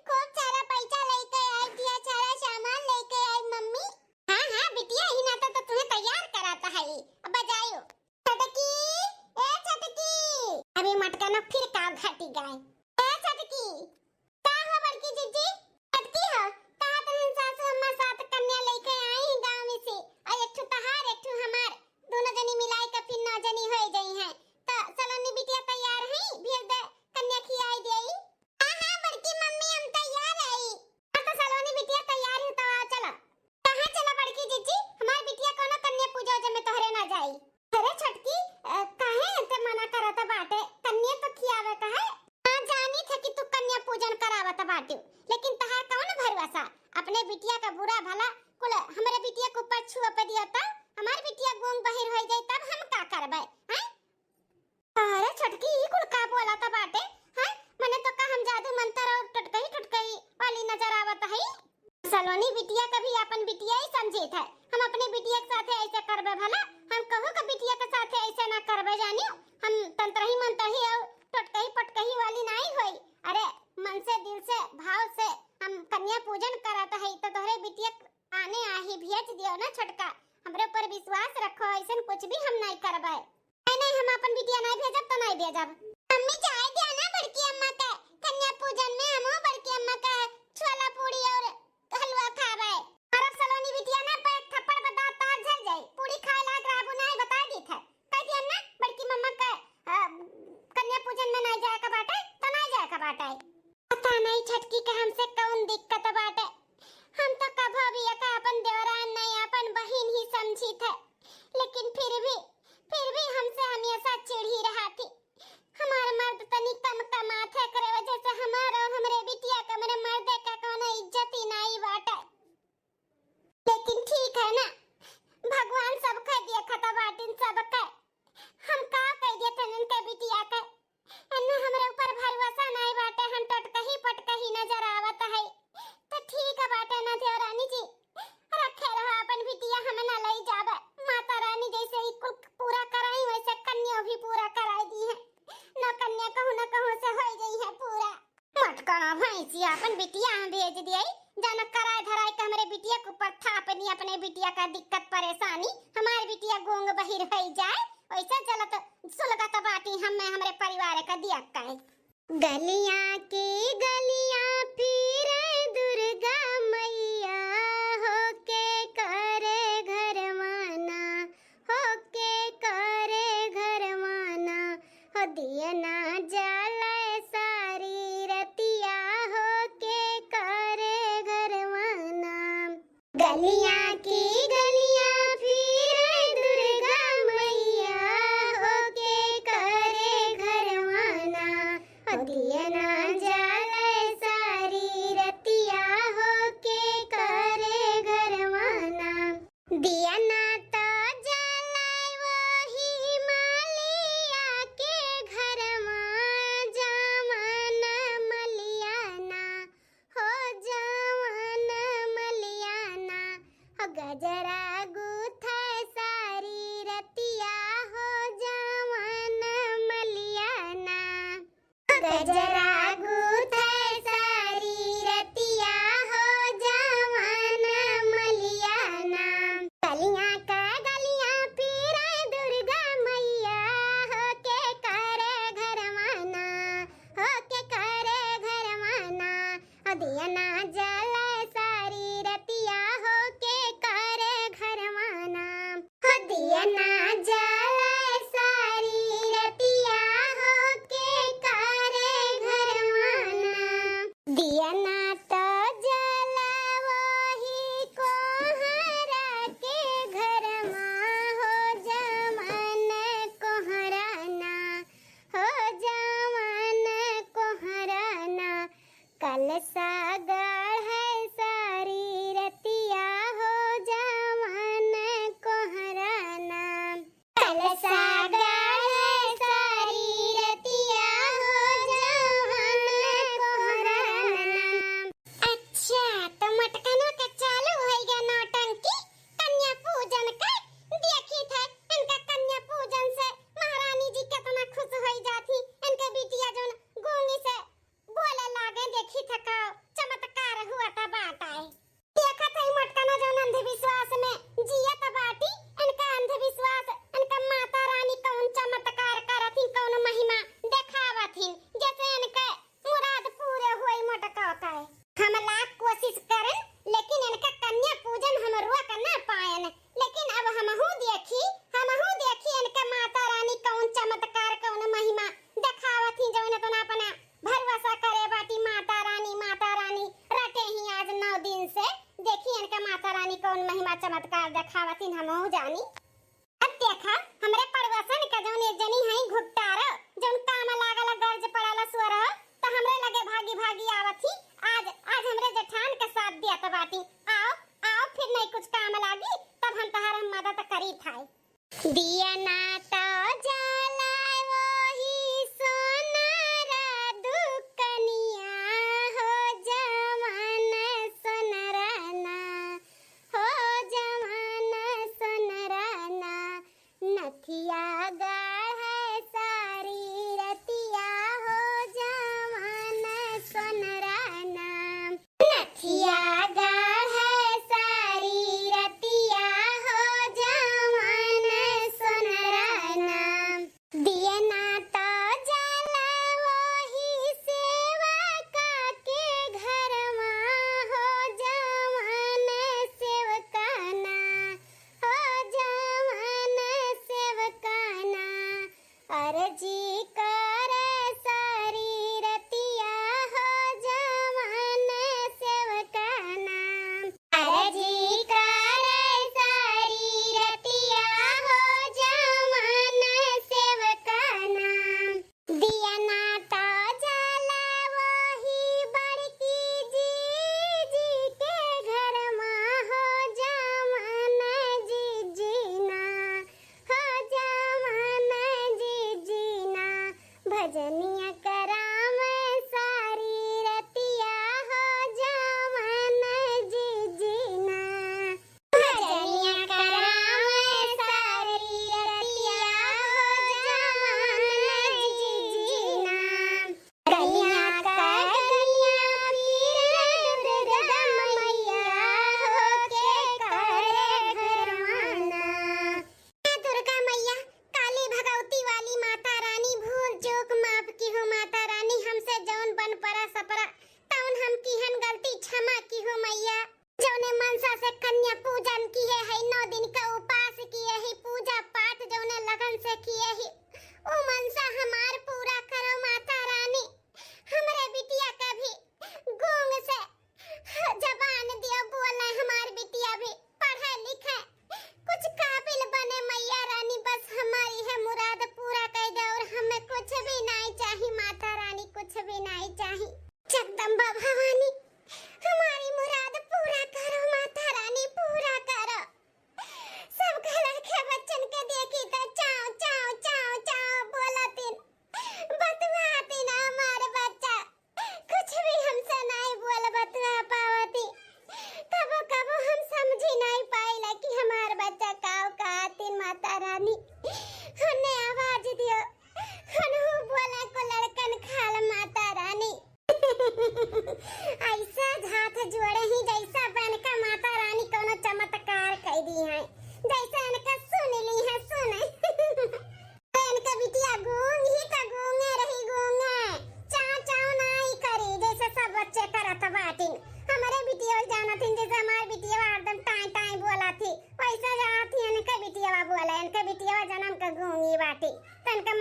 खूब सारा पैसा लेके आई, ढेर सारा सामान लेके आई मम्मी। हाँ, हाँ, बिटिया, ही नाता तो तुम्हें तैयार कराता है, अब बजायो। छटकी, ए छटकी। अबे मटका ना फिर का घटी गाय। ए छटकी, का हो बड़की जिज्जी? छटकी हो, कहा तहन सासू अम्मा सात कन्या लेके आई गाँव में से, और एक ठो तहार, एक ठो हमार, दोनों जनी मिलाई के फिर नौ जनी हो जाई हैं। तो सलोनी बिटिया तैयार है, भेज दे, कन्या खियाई देई। हाँ, हाँ, बड़की मम्मी, हम तैयार हई। हाँ, तो सलोनी बिटिया तैयार हो, तो आओ, चलो। कहाँ चला बड़की जिज्जी? हमार बिटिया कोनो कन्या पूजा उजा में तोहरे ना जाई। अरे छोटकी, अ, काहे एते मना करत बाटे? कन्या तो खियावे का है। हाँ, जानी थे कि तू कन्या पूजन करावत बाटे, लेकिन तहार कौन भरोसा? अपने बिटिया का बुरा भला कुल हमरे बिटिया के ऊपर छुआ पे दिया, तब हमार बिटिया गूंग बहिर हो जाई, तब हम का करबे? हैं? अरे छोटकी, ई कुल का बोलत बाटे? हैं? मने तो का हम जादू मंतर और टोटकही टोटकही वाली नजर आवत हई? सलोनी बिटिया का भी अपन बिटिया ही समझित है। हम अपने बिटिया के साथे ऐसे करबे भला? हम कहू का बिटिया के साथे ऐसे ना करबे जानियो। हम तंत्रही मंत्रही और टोटकही पटकही वाली नाई होई। अरे मन से, दिल से, भाव से हम कन्या पूजन करत हई, तो तोहरे बिटिया आने आही भेज दियो ना छोटका। हमरे ऊपर विश्वास रखो, ऐसन कुछ भी हम नाई करबे। नहीं, नहीं, हम अपन बिटिया नहीं भेजब तो नहीं भेजब। मम्मी, जाए दिया ना बड़की अम्मा के कन्या पूजन में, हमहू बड़की अम्मा के छोला पूड़ी और हलवा खाबे। अरे सलोनी बिटिया ना, पे एक थप्पड़ में दांत तार झड़ जाई। पूड़ी खाए लायक रहबू नहीं, बता दी थे। कह दिया ना बड़की मम्मा के, अ, कन्या पूजन में नहीं जाए का बाटे, तो नहीं जाए का बाटे। पता नहीं छटकी के हमसे कौन दिक्कत बाटे। हम तो कभो भी एका अपन देवरान नहीं, अपन बहिन ही समझी थे, लेकिन फिर भी, फिर भी हमसे हमेशा चिढ़ी रहा थी। हमार मर्द तनी कम कमात है, एकरे वजह से हमार और जी, आपन बिटिया हम भेज दियाई, जानो कराए धराए के हमरे बिटिया के ऊपर थापनी, अपने बिटिया का दिक्कत परेशानी, हमार बिटिया गूंग बहिर होई जाए, वैसे चलत सुलगत बाटी हम, हमरे परिवार का दिया काहे। गलियां की गलियां फिरे दुर्गा मैया, होके करे घरवाना, होके करे घरवाना, हो दियना जले सारी रतिया, होके करे घरवाना। गलियां की गलियां फिरे दुर्गा मैया, होके करे घरवाना, हो दियना जले सारी रतिया, होके करे घरवाना। दियना तो जले वही मालिया के घरमा, जवन मलियाना, हो जवन मलियाना, हो गजरा गूथे सारी रतिया, हो जवन मलियाना। गजरा गूथे सारी रतिया, हो जवन मलियाना। गलियां का गलियां फिरे दुर्गा मैया, होके करे घरवाना, होके करे घरवाना। हो दियना जले सारी रतिया, होके करे घरवाना। हो दियना जले सारी रतिया, होके करे घरवाना। दियना तो जले वही कोहरा के घरमा, हो जवन कोहराना, हो जवन कोहराना। कलसा गढ़े सारी रतिया, हो जवन कोहराना। कलसा गढ़े सारी रतिया, हो जवन कोहराना। अच्छा, तो मोटकनवा के चालू होइगा नौटंकी कन्या पूजन के। देखी थे इनका कन्या पूजन से महारानी जी कितना खुश होई जाती, इनके बिटिया जौन गूंगी से बोले लागे, देखी थे का चमत्कार हुआ था बात आए। देखत हई मोटकना जौन अंधविश्वास में जियत बाटी, इनका अंधविश्वास, इनका माता रानी कौन चमत्कार करत हिन, कौन महिमा देखावत हिन, जैसे इनके मुराद पूरे होई मोटका का है। हम लाख कोशिश करन, लेकिन इनका कन्या पूजन हम रोक ना पायन। लेकिन अब हमहू देखी, हमहू देखी इनका माता रानी कौन चमत्कार, कौन महिमा देखावत ही, जौन इतना अपना भरोसा करे बाटी माता रानी, माता रानी रटे ही आज नौ दिन से। देखी इनका माता रानी कौन महिमा चमत्कार देखावत ही, हमहू जानी। अब देखा, हमरे पड़ोसन का जौन एक जनी हई घुट्टारो, जौन काम लागल गर्ज पड़ल सोरो, त हमरे लगे भागी भागी आवत ही। आज, आज हमरे जेठान के साथ दियत बाटी। आओ, आओ, फिर नहीं कुछ काम लागी, तब हम तहार मदद करी थाई। दियना तो जलाए वही सोनारा दुकनिया, हो जवन सोनराना, हो जवन सोनराना। नथिया गढ़े सारी रतिया, हो जवन सोनराना। नथिया गढ़े सारी रतिया, हो जवन सोनराना। दियना तो जला वही सेवका के घरमा, हो जवन सेवकाना, हो जवन सेवकाना। अरजी करे सारी रतिया, हो जवन सेवकाना। अरजी करे सारी रतिया, हो जवन सेवकाना। दियना तो जला वही बड़की जीजी के घरमा, हो जवन जीजीना, हो जवन जीजीना। भजनिया करावे सारी रतिया, हो जवन जीजीना। भजनिया करावे सारी रतिया, हो जवन जीजीना। गलियां का गलियां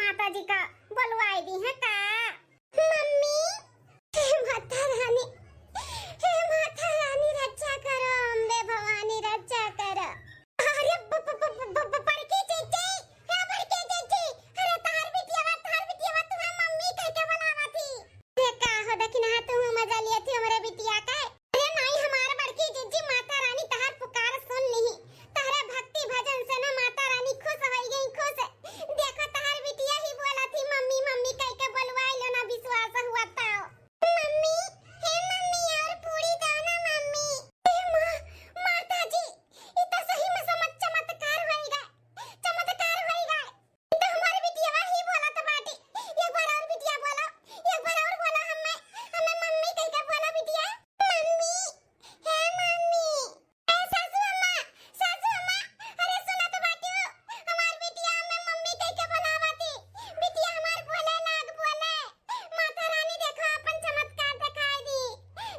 माता जी का बोलवाई दी है का? मम्मी, हे माता रानी, हे माता रानी रक्षा करो, अम्बे भवानी रक्षा करो। अरे ब-, ब-, ब-, ब-, ब-, बड़की जीजी, हे बड़की जीजी, अरे तहार बिटिया बा, तहार बिटिया बा, तुम्हार मम्मी कह के बुलावा थी। अरे का हो दखिनहा, तू मजा लिया थी हमरे बिटिया का। अरे नाई, हमार बड़की जिज्जी, माता रानी तहार पुकार सुन लिही। तहरे भक्ति भजन से ना माता रानी खुश होई गई, खुश। देखो तहार बिटिया ही बोला थी, "मम्मी, मम्मी" कह के बोलवाई लो ना, विश्वास हुआ तो। मम्मी, हे मम्मी, और पूरी दो ना मम्मी। हे माँ, माता जी, ई तो सही में समझ चमत्कार होई गए, चमत्कार होई गए। ई तो हमार बिटिया ही बोलत बाटी। एक बार और बिटिया बोलो, एक बार और बोलो, हमें, हमें मम्मी कह के बोलो बिटिया। मम्मी, हे मम्मी। ए सासू अम्मा, सासू अम्मा, अरे सुनत बाटू, हमार बिटिया हमें मम्मी कह के बुलावती। बिटिया हमार बोले लाग बोले। माता रानी देखो अपन चमत्कार दिखाई दी।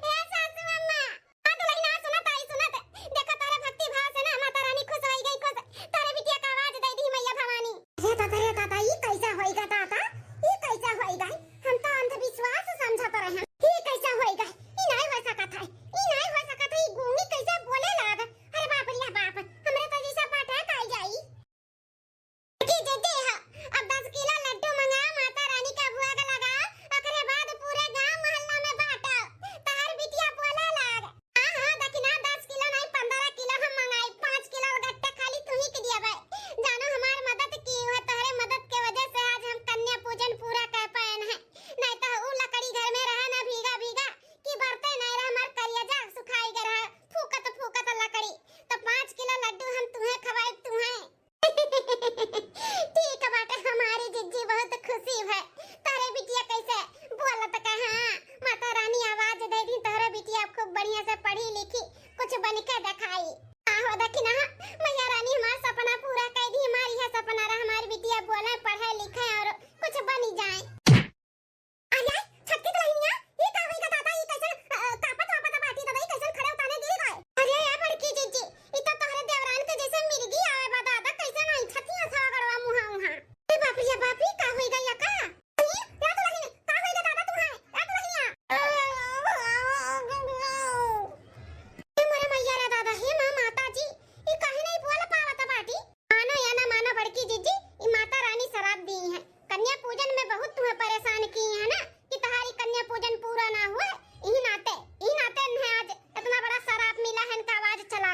ए सासू अम्मा। हाँ दुलहिना, सुनत आई सुनत। देखो तोहरे भक्ति भाव से ना माता रानी खुश होई गई, खुश। तोहरे बिटिया का आवाज दे दी मैया भवानी। हे दादा, रे दादा, ई कैसा होइगा दादा? ई कैसा होइगा? हम तो अंधविश्वास समझत रहे। ई कैसा होइगा? ई नाई हो सकत है। ई नाई हो सकत है। ई गूंगी कैसे बोले लाग? अरे बाप रे बाप, हमरे तो जैसा पाठक आई जाई। की जे दे ह, अब दस किलो लड्डू मंगा, माता रानी का भोग लगा, ओकरे बाद पूरे गांव मोहल्ला में बांटा। तहार बिटिया बोले लाग। हाँ, हाँ, दखिना दस किलो नहीं, पन्द्रह किलो हम मंगाई, पाँच किलो और गट्टा खाली तू ही के दिया भाई। जानो हमार मदद की हुआ, तोहरे मदद के वजह से आज हम कन्या पूजन पूरा कर पाएन है। नहीं तो ऊ लकड़ी घर में रहा ना भीगा भीगा, कि बरते नहीं रहा, हमार कलिया जा सुखाई गए रहा, फूकत फूकत लकड़ी। तो पाँच किलो लड्डू हम तुम्हें खवाई, तुम्हें। ठीक बाटे, हमारी जिज्जी बहुत खुशी है। तोहरे बिटिया कैसे बोलत का, हाँ, माता रानी आवाज दे दी, तोहरे बिटिया खूब बढ़िया से पढ़ी लिखी, कुछ बन के दिखाई। आहो दखिना, मैया रानी हमार सपना पूरा कर दी, हमार यह सपना रहा, हमारी बिटिया बोले, पढ़े, लिखे और कुछ बनी जाए। अरे, छटकी दुलहिनिया, ई का होई गा दादा, ई कैसन, अ, कांपत वापत बाटी दादा, ई कैसन खड़े उताने गिर गए? अरे, ए बड़की जिज्जी, ई तो तोहरे देवरान के जैसे मिर्गी आवे बा दादा, कैसन आई छतिया से गड़वा मुहा उहा। ए बाप रे बाप, ई का होई गा या का? ई, ए दुलहिन, का होई गा दादा तू है? ए दुलहिनिया। ए मोरे मैया रे दादा, हे माँ माता जी, ई काहे नहीं बोल पावत बाटी? मानो या ना मानो बड़की जिज्जी, ई माता रानी सराप दी है। कन्या पूजन में बहुत तुम्हें परेशान की है ना, कि तहारी कन्या पूजन पूरा ना हुए, यही नाते, यही नाते इन्हें आज इतना बड़ा सराप मिला है, इनका आवाज चला।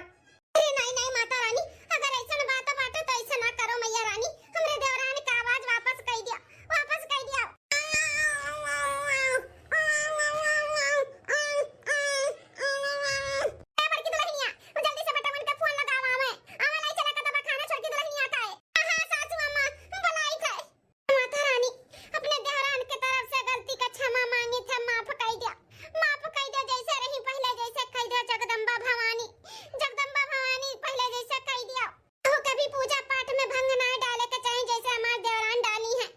अरे नहीं, नहीं माता रानी, अगर ऐसन बात बाटे तो ऐसा ना करो मैया रानी, हमरे देवरान का आवाज वापस कर दिया, वापस कर दिया। ए बड़की दुलहिनिया, जल्दी से बटवन के फोन लगावा, आवे, आवे लाई चला के दवाखाना छोड़ के दुलहिनिया का है। हाँ, हाँ, सासू अम्मा, बुलाई थे। माता रानी, अपने देवरान के तरफ से गलती का क्षमा मांगी थे, माफ कर दिया, माफ कर दिया, जैसे रही पहले जैसे कर दिया, जगदम्बा भवानी, जगदम्बा भवानी पहले जैसे कर दिया। केहू के भी पूजा पाठ में भंग ना डाले के चाही, जैसे हमार देवरान डाली है।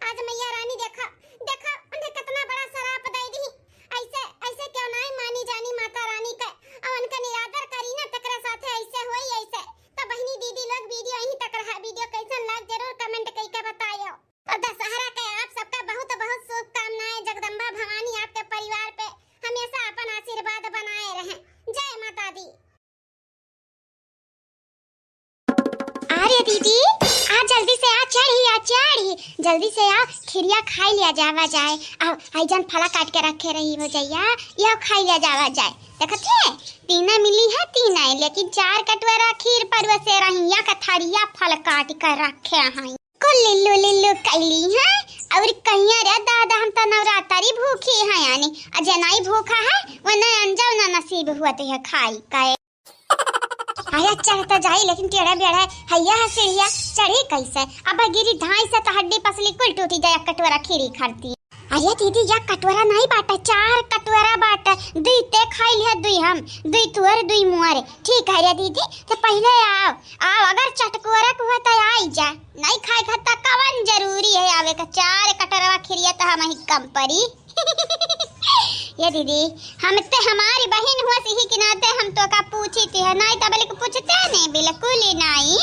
आज मैया रानी देखा, देखा उन्हें कितना बड़ा सराप दे दी। ऐसे, ऐसे क्यों नहीं मानी जानी माता रानी के, और उनके निरादर करी ना, तकरे साथे ऐसे होई ऐसे। तो बहिनी दीदी लोग वीडियो यहीं तक रहा। वीडियो कैसन लाग जरूर कमेंट करके बतायो। और दशहरा के आप सबका बहुत बहुत शुभकामनाएं। जगदम्बा भवानी आपके परिवार पे हमेशा अपन आशीर्वाद बनाए रहें। जय माता दी। अरे दीदी, आ जल्दी से आ, चढ़ी आ, चढ़ी, जल्दी से आ, खिरिया खाई लिया जावा जाए। आ, आई जन फला काट के रखे रही हो जइया, यह खाई लिया जावा जाए। देखत है, तीना मिली है, तीना है, लेकिन चार कटोरा खीर परोसे रही, या कथरिया फल काट के रखे हैं। कुल लिल्लू लिल्लू कैली है, और कहिया रे दादा, हम तो नवरात्रि भूखी है यानी, आ जनाई भूखा है, वो न अंजो न नसीब हुआ तो यह खाई का। अरे चढ़ त जाई, लेकिन टेढ़ा बेढ़ा है, हैया है सीढ़िया, चढ़ी कैसे? अब गिरी धाई से त हड्डी पसली कुल टूटी जाए, कटोरा खीरी खरती। अरे दीदी, या कटोरा नहीं बाटे, चार कटोरा बाटे, दुई ते खाई लिया, दुई हम, दुई तुअर, दुई मुअर। ठीक है रे दीदी, तो पहले आओ, आओ, अगर चटकोरा को है तो आई जा, नहीं खाए खाता कवन जरूरी है आवे का, चार कटोरा खीरिया तो हम ही कम पड़ी। ये दीदी, हम ते हमारी बहिन हुआ, इही के नाते हम तो का पूछी थी, है नाई तबले को पूछते नहीं, बिल्कुल ही नाई।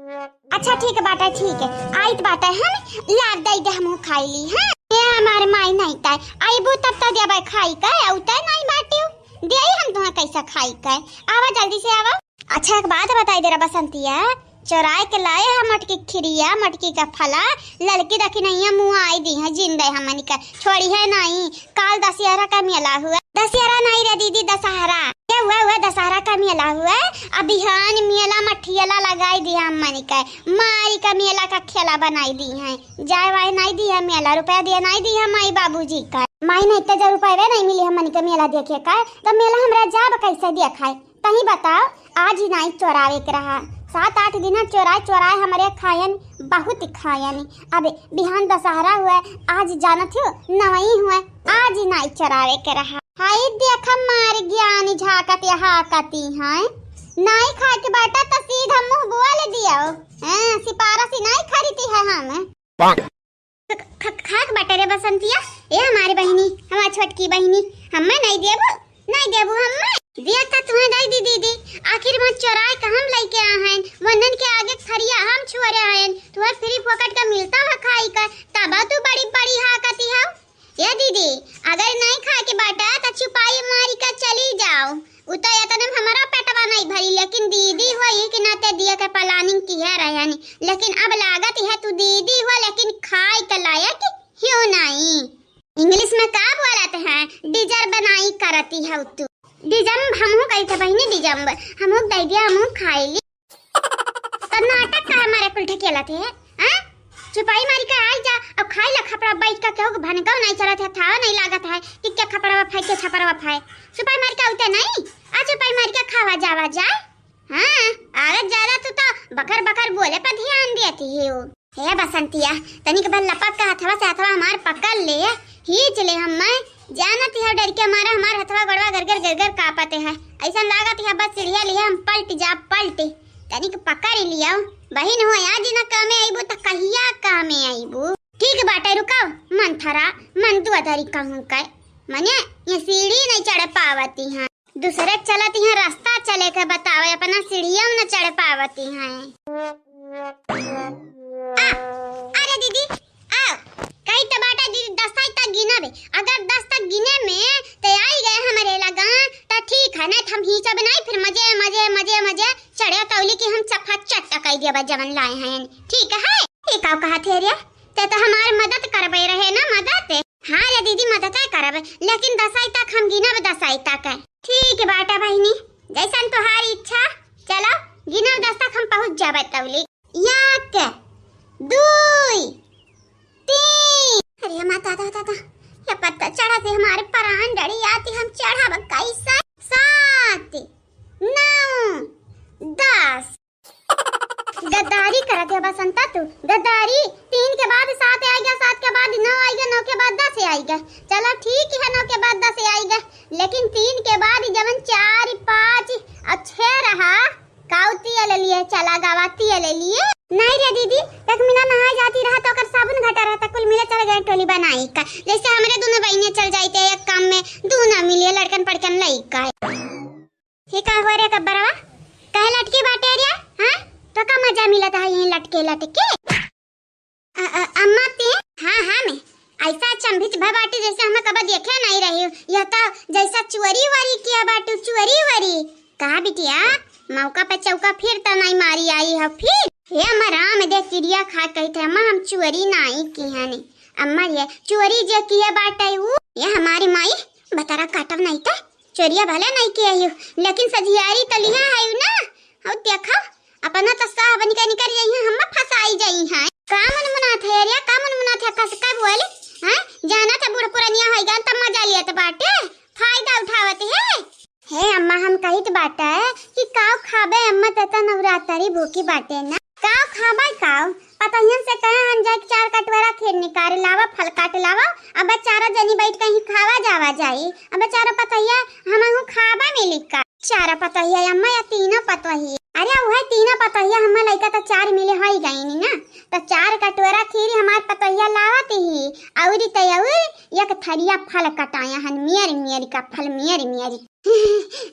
अच्छा ठीक बाटे, ठीक है, आइत बाटे हम, लाव दे दे, हमहू खाई ली। हाँ, ये हमारे माई नहीं ताई, आईबू तब तो देबे खाई के, अउते नहीं बाटियो, देई हम तुहा कैसा खाई के। आवा जल्दी से आवा। अच्छा एक बात बताई दे रहा बसंतिया, चोराए के लाए है मटकी खिरिया, मटकी का फला, ललकी दखिनैया मुँह आई दी है जिंदे हमनी का, छोड़ी है नहीं। काल दशहरा का मेला हुआ, दशहरा नहीं रे दीदी, दशहरा। ये हुआ, हुआ दशहरा का मेला हुआ, अब बिहान मेला मठियाला लगाई दी हमनी का, मारी का मेला का खेला बनाई दी है। जाए वाए नहीं दी है मेला, रुपया दिया नहीं दी है माई बाबूजी का। माई नहीं तो जब रुपये नहीं मिली हमनी का मेला देखे का, तो मेला हमरा जाब कैसे देखाए? तहीं बताओ, आज ही नाई चोरावे के रहा। सात आठ दिन चोराए चोराए हमरे खायन, बहुत खायन। अब बिहान दशहरा हुआ, आज जानत हो नवई हुआ, आज ही नाई चोरावे के रहा। हाय देख मार ज्ञान झाकत हाकती हैं, नाई खाए के बाटा तो सीधा मुंह बोल दियो। हाँ, सिपारसी नाई खरीदी है हम। ख-, ख-, खाक बाटे रे बसंतिया, ए हमारी बहिनी, हमार छोटकी बहिनी, हम्मे नहीं देबू, नहीं देबू हम्मे। दिया त तुम्हें दई दी दीदी, आखिर वहाँ चोराए का हम लइके आ हैं, वन्नन के आगे थरिया हम छुअरे हैं, तुम्हें फ्री फोकट का मिलता है खाई का, तब तू बड़ी बड़ी हाकती हो। ए दीदी, अगर नहीं खाए के बाटा त चुपाई मारी का चली जाओ। उ तो एतने में हमारा पेटवा नहीं भरी, लेकिन दीदी होई के नाते दिया के planning किहे रहनी, लेकिन अब लागत है तू दीदी हो, लेकिन खाए के लायक हो नहीं। इंग्लिश में का बोलत है, deserve नहीं करती हो तू। Deserve हमहू कही थे बहिनी, deserve हमहू दे दिया, हमहू खाई ली। तो नाटक काहे मारे कुल ढकेलत है, हैं? चुपाई मारी के आई जा, अब खाई ला खपड़ा बैठ का, केहू के भनकौ नहीं चलत है, थावा नहीं लागत है कि के खपड़वा फाय, के छपड़वा फाय। चुपाई मारी के उते नहीं, आ चुपाई मारी के खावा जावा जाए। हाँ, आगे ज्यादा तू तो बकर बकर बोले पर ध्यान देती है वो। हे बसंतिया, तनिक भर लपक के हथवा से हथवा हमार पकड़ ले, खींच ले हम्मे। जानत है डर के मारे हमार हथवा गोड़वा गरगर गरगर कांपत है। ऐसन लागत है बस सीढ़िया लिया हम पलट जा पलट। तनिक पकड़ लियो। बहिन हो, आज न कामे आइबू त कहिया कामे आइबू? ठीक बाटे, रुकाओ, मन थरा, मन दुआ धरी कहूँ के। मने, ये सीढ़ी नहीं चढ़ पावती हैं। दूसरे चलती हैं, रास्ता चले के बतावे, अपना सीढ़िया न चढ़ पावती हैं। आ, अरे दीदी, आ, कही तो बाटा दीदी, दस तक गिनबे। अगर दस तक गिने में ते आई गए हमरे लगा, त ठीक है, नहीं त हम खींचब नहीं, फिर मजे, मजे, मजे, मजे चढ़े तौली की हम चफा चट्टा कई देबा जवन लाए हैं। ठीक है? ये का कहा थे रे? ते तो हमार मदद करबे रहे ना, मदद। हाँ रे दीदी, मदद है करब, लेकिन दसाई तक हम गिनब, दसाई तक। ठीक बाटा बहिनी, जैसन तोहार इच्छा। चलो, गिनब दस तक हम पहुँच जाबे तौली। एक, दुई, तीन। अरे माता, दा, दा, दा, ये पत्ता चढ़ा से हमारे परान डरी आती, हम चढ़ब कैसे? सात, नौ, दस। गद्दारी करत है बसंता तू, गद्दारी। तीन के बाद सात आइगा, सात के बाद नौ आइगा, नौ के बाद दस आइगा। चलो ठीक है, नौ के बाद दस आइगा, लेकिन तीन के बाद जवन चार, पाँच और छह रहा, काऊ तिया ले लिए, चला गावा तिया ले लिए। नहीं रे दीदी, एक मिना नहाए जाती रहा तो ओकर साबुन घटा रहा था, कुल मिले चल गए टोली बनाई का। जैसे हमरे दोनों बहिने चल जाते एक काम में, दोनों मिलिए लड़कन पड़कन लई का। ये का हो रे गब्बरवा? काहे लटकी बाटे रे? हाँ? तो का मजा मिलत है यहीं लटके लटके? अ, अ, अम्मा ते? हाँ, हाँ, मैं ऐसा अचंभित भय बाटी जैसे हमें कब देखे नहीं रही। यह तो जैसा चुअरी वरी किया बाटू, चुअरी वरी। कहा बिटिया, मौका पे चौका फिर तो नहीं मारी आई है फिर। हे अम्मा राम दे किरिया खा कही थे, अम्मा हम चुअरी नहीं की है ने। अम्मा ये चुअरी जे किया बाटे ऊ, ये हमारी माई बतरा काटब नहीं तो चोरिया भले नहीं किया यू, लेकिन सझियारी तो लिहा है ना। और देखो, अपना तो साह बन के निकल जाई हैं, हम फंसाई जाई हैं। का मन मनात है रे, का मन मनात है, कस का बोली? हैं? जाना था बूढ़ पुरनिया है गन, तब मजा लिया तो बाटे, फायदा उठावत है। हे अम्मा, हम कहित बाटे कि काव खाबे अम्मा, ते तो नवरात्रि भूखी बाटे ना। काव खाबे काव? पतहियन से कहे हम जाए के चार कटोरा खीर निकाल लावा, फल काट लावा, अब चारों जनी बैठ कहीं खावा जावा जाई। अब चारों पतहिया हमहू खाबा मिली का? चारों पतहिया अम्मा या तीनों पतहिया? अरे वह तीनों पतहिया हमें लइका तो चार मिले हो ही गई नी ना, तो चार कटोरा खीर हमार पतहिया लावत ही, औरी तो और एक थरिया फल कटाया हन, मियर मियर का फल, मियर मियर।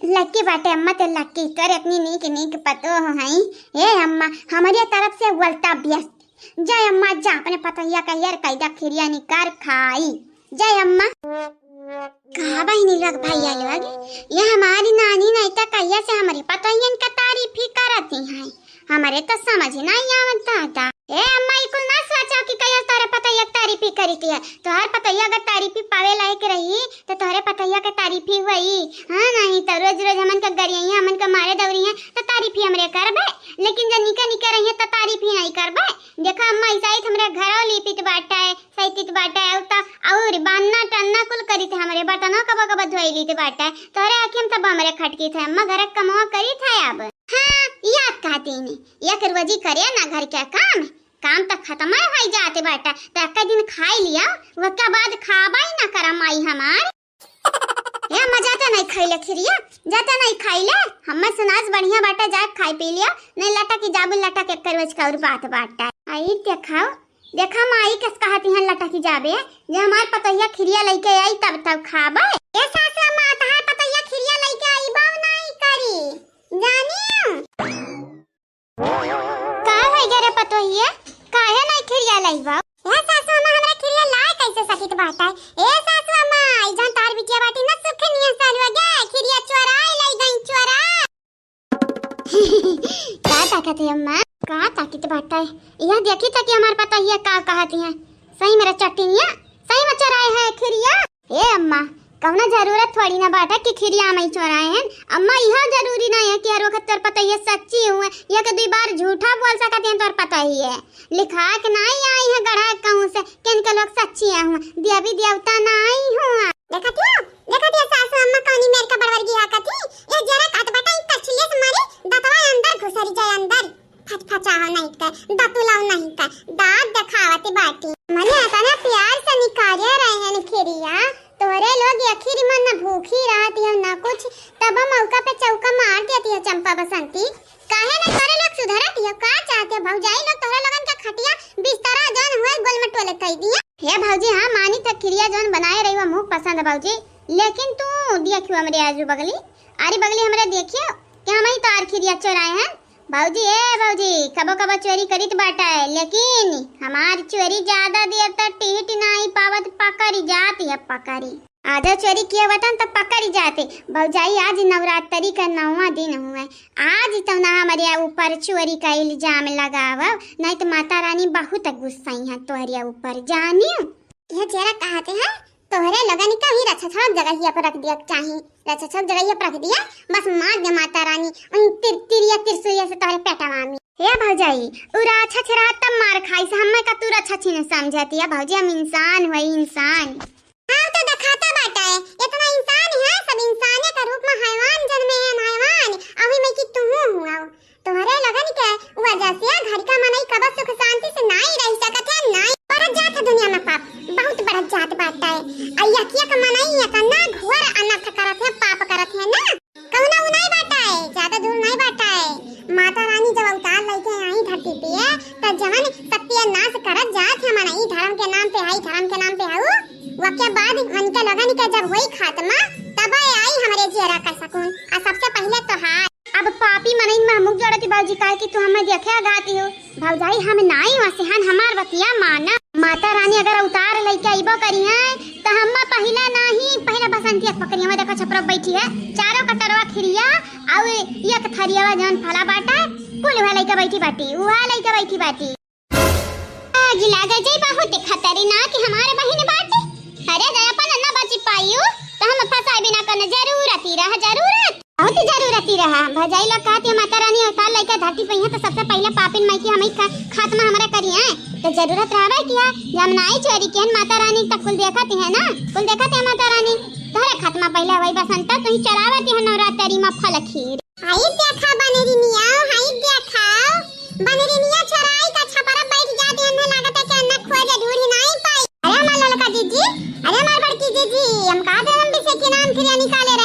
लक्की बाटे अम्मा, ते लक्की, तोरे इतनी नीक नीक पतोह हई। ए अम्मा, हमरे तरफ से वलता बियस। जा अम्मा जा, अपने पतोहिया का हेर कैदा, खिरिया निकार खाई। जा अम्मा। कहा बहिनी लोग, भैया लोग, ये हमारी नानी नहीं तो कहिया से हमरे पतोहियन का तारीफ ही करती हैं। हमरे तो समझ नहीं आवत दादा। ए अम्मा, ई कुल ना सोचा कि कहिया तोहरे पतोहिया के तारीफ ही करी थी है। तोहर पतोहिया अगर तारीफ ही पावे लायक रही तो तोहरे पतोहिया के तारीफ ही हुई। हाँ, नहीं तो रोज रोज हमन के गरियइया, हमन के मारे दौरी है तो तारीफ ही हमरे करबे, लेकिन जब निके निके रही है तो तारीफ ही नहीं करबे। देखा अम्मा, ऐसा ही हमरे घरों लीपित बाटा है, सैतित बाटा है, अउ त अउर बान्ना टन्ना कुल करी थे, हमरे बर्तनों कबो कबो धोई लीत बाटा है। तोहरे आँखी में तब हमरे खटकी थे अम्मा, घर के कमवा करी थे अब। हाँ, याद कहती ने, एक रोजी करे ना घर के काम, काम त खत्म हो जाते बाटा, त एक दिन खाई लिया, वके बाद खाबा ही ना करा माई हमार। ए अम्मा, जाते नहीं खाइले खिरिया, जाते नहीं खाइले। हम्मे सुनाज बढ़िया बाटा, जाए खाई पी लिया, नहीं लटा की जाबू, लटा के एक रोज का और बात बाटा। आई देखाओ, देखा माई कस कहती हैं लटा की जाबे, जे हमार पतोहिया खिरिया लइके आई तब तब खाबे। ए सासु अम्मा, तहार पतोहिया खिरिया लइके आई बाऊ नहीं करी, जानियो। का होइ गया रे पतोहिया, काहे नहीं खिरिया लइबा? ए सासु अम्मा, हमरा खिरिया लाए कैसे सकित बाटा? ए सासु अम्मा, ई जौन तार बिटिया बाटी ना सुखे नियन सालुआ गे, खिरिया चोराए लइ गई, चोरा। का ताकत है अम्मा? का ताकत बाटा? यह देखी था कि हमार पतोहिया का कहत है। सही मेरा चट्टिनिया, सही में चोराए है खिरिया। ए अम्मा, कौनो जरूरत थोड़ी ना बाटे कि खिरिया हम ही चोराए हैं। अम्मा, यह जरूरी नहीं है कि हर वक्त तोर पतोहिया सच्ची हुए, यह के दुई बार झूठा बोल सकत हैं तोर पतोहिया। लिखा के नहीं आई है गढ़ा कहूँ से, किन के लोग सच्ची हुए, देवी देवता नहीं हुआ। देखत हो, देखत हो सासू अम्मा कौनी मेर का बड़वरगी हाकत ही, ये जरा कहत बाटा, ई कछुलिया से मारे, दतवा अंदर घुसरी जाए अंदर। फचफचाओ नहीं कर, दतुलाओ नहीं कर, दाँत देखावत बाटी। मने इतना प्यार से निकाले रहे हैं खिरिया, तोहरे लोग आखिर मन न भूखी रहत हो न कुछ, तब मौका पे चौका मार देती हो चंपा बसंती। काहे न तोहरे लोग सुधरत हो? का चाहते हो भौजाई लोग तोहरे लोगन के खटिया बिस्तरा जौन हुए गोल मटोले कई दिए? हे भौजी, हाँ मानी था खिरिया जौन बनाए रही वो मुँह पसंद भौजी, लेकिन तू देखियो हमरे आजू बगली, अरे बगली हमरे देखियो कि हम ही तो आर खिरिया चोराए हैं। भौजी, ए भौजी, कबो कबो चोरी करित बाटा है, लेकिन हमार चोरी ज्यादा देर तक टिहट नाई पावत, पकड़ी जात है, पकड़ी। आजा चोरी किए वतन तो पकड़ी जाते। भौजाई, आज नवरात्रि का नौवां दिन हुए, आज तो ना हमारे ऊपर चोरी का इल्जाम लगावा, नहीं तो माता रानी बहुत गुस्साई है तोहरे ऊपर, जानियो। यह जरा कहते हैं, तोहरे लोगन का ही रछछक जगहिया पर रख दिया चाही, रछछक जगहिया पर रख दिया, बस मार दे माता रानी उन तिर-, तिरिया तिरसुइया से तोहरे पेटवा में। हे भौजाई, उ राछछ रहा तब मार खाई से, हमें का तू रछछी न समझती है भौजी, हम इंसान हुई, इंसान। हाँ तो दिखाता बाटा है, इतना इंसान है, सब इंसाने का रूप में हैवान जन्मे हैं, हैवान, अभी में कि तुहू हुआ। तोहरे लोगन के वजह से घर का मनई कबो सुख शांति से नाई रह सकत है, नाई। बढ़त जात है दुनिया में पाप, बहुत बढ़त जात बाटे। आ यकिया के मनई इतना घोर अनर्थ करत है, पाप करत है ना, कौनो उ नाई बाटे, ज्यादा दूर नाई बाटे। माता रानी जब अवतार लेके आई धरती पे, त जवन सत्यानाश करत जात है मनई, धर्म के नाम पे आई, धर्म के नाम पे आऊ, वके बाद उनके लोगन के जब होई खात्मा, तब आई हमरे जियरा का सुकून। आ सबसे पहले तोहार। अब पापी मनइन में मुँह जोड़ती बाबूजी, काहे कि तू हमें देखे अघाती हो। भौजाई, हम नाई वसेहन, हमार बतिया माना। माता रानी अगर अवतार लइके अइबो करी हैं, त हम पहिले नाही, पहिले बसंतिया के पकड़ी। हमें देखो छपरा बैठी है, चारों कटरवा खिरिया, अउ एक थरियावा जौन फला बाटा, कुल उहे लइके बैठी बाटी, उहे लइके बैठी बाटी। आगी लागे जाई, बहुत खतरनाक हमारे बहिन बाटे। अरे दया पर ना बची पाइयो, तो हम फंसाए बिना कौनो जरूरत ही रहा, जरूरत। बहुत जरूरत ही रहा। भौजाई लोग कहती है, माता रानी अवतार लइके धरती पे हैं, तो सबसे पहले पापिन माई की हम ही खा-, खात्मा हमारा करी है। तो जरूरत रहबे किया, जब नाई चोरी किहन माता रानी, तब कुल देखत है ना, कुल देखत है माता रानी। तोहरे खात्मा पहले वही बसंता, तू ही चलावती है नवरात्रि में फल खीर। हाय देखा बनरिनिया, हाय देखा बनरिनिया, चोराई का छपरा बैठ जाती है, हमें लागत है कि अन्ना खोजे ढूंढी नहीं पाई। अरे हमार ललका जीजी, अरे हमार बड़की जीजी, हम कहा थे हम बिसे के नाम खिरिया निकाले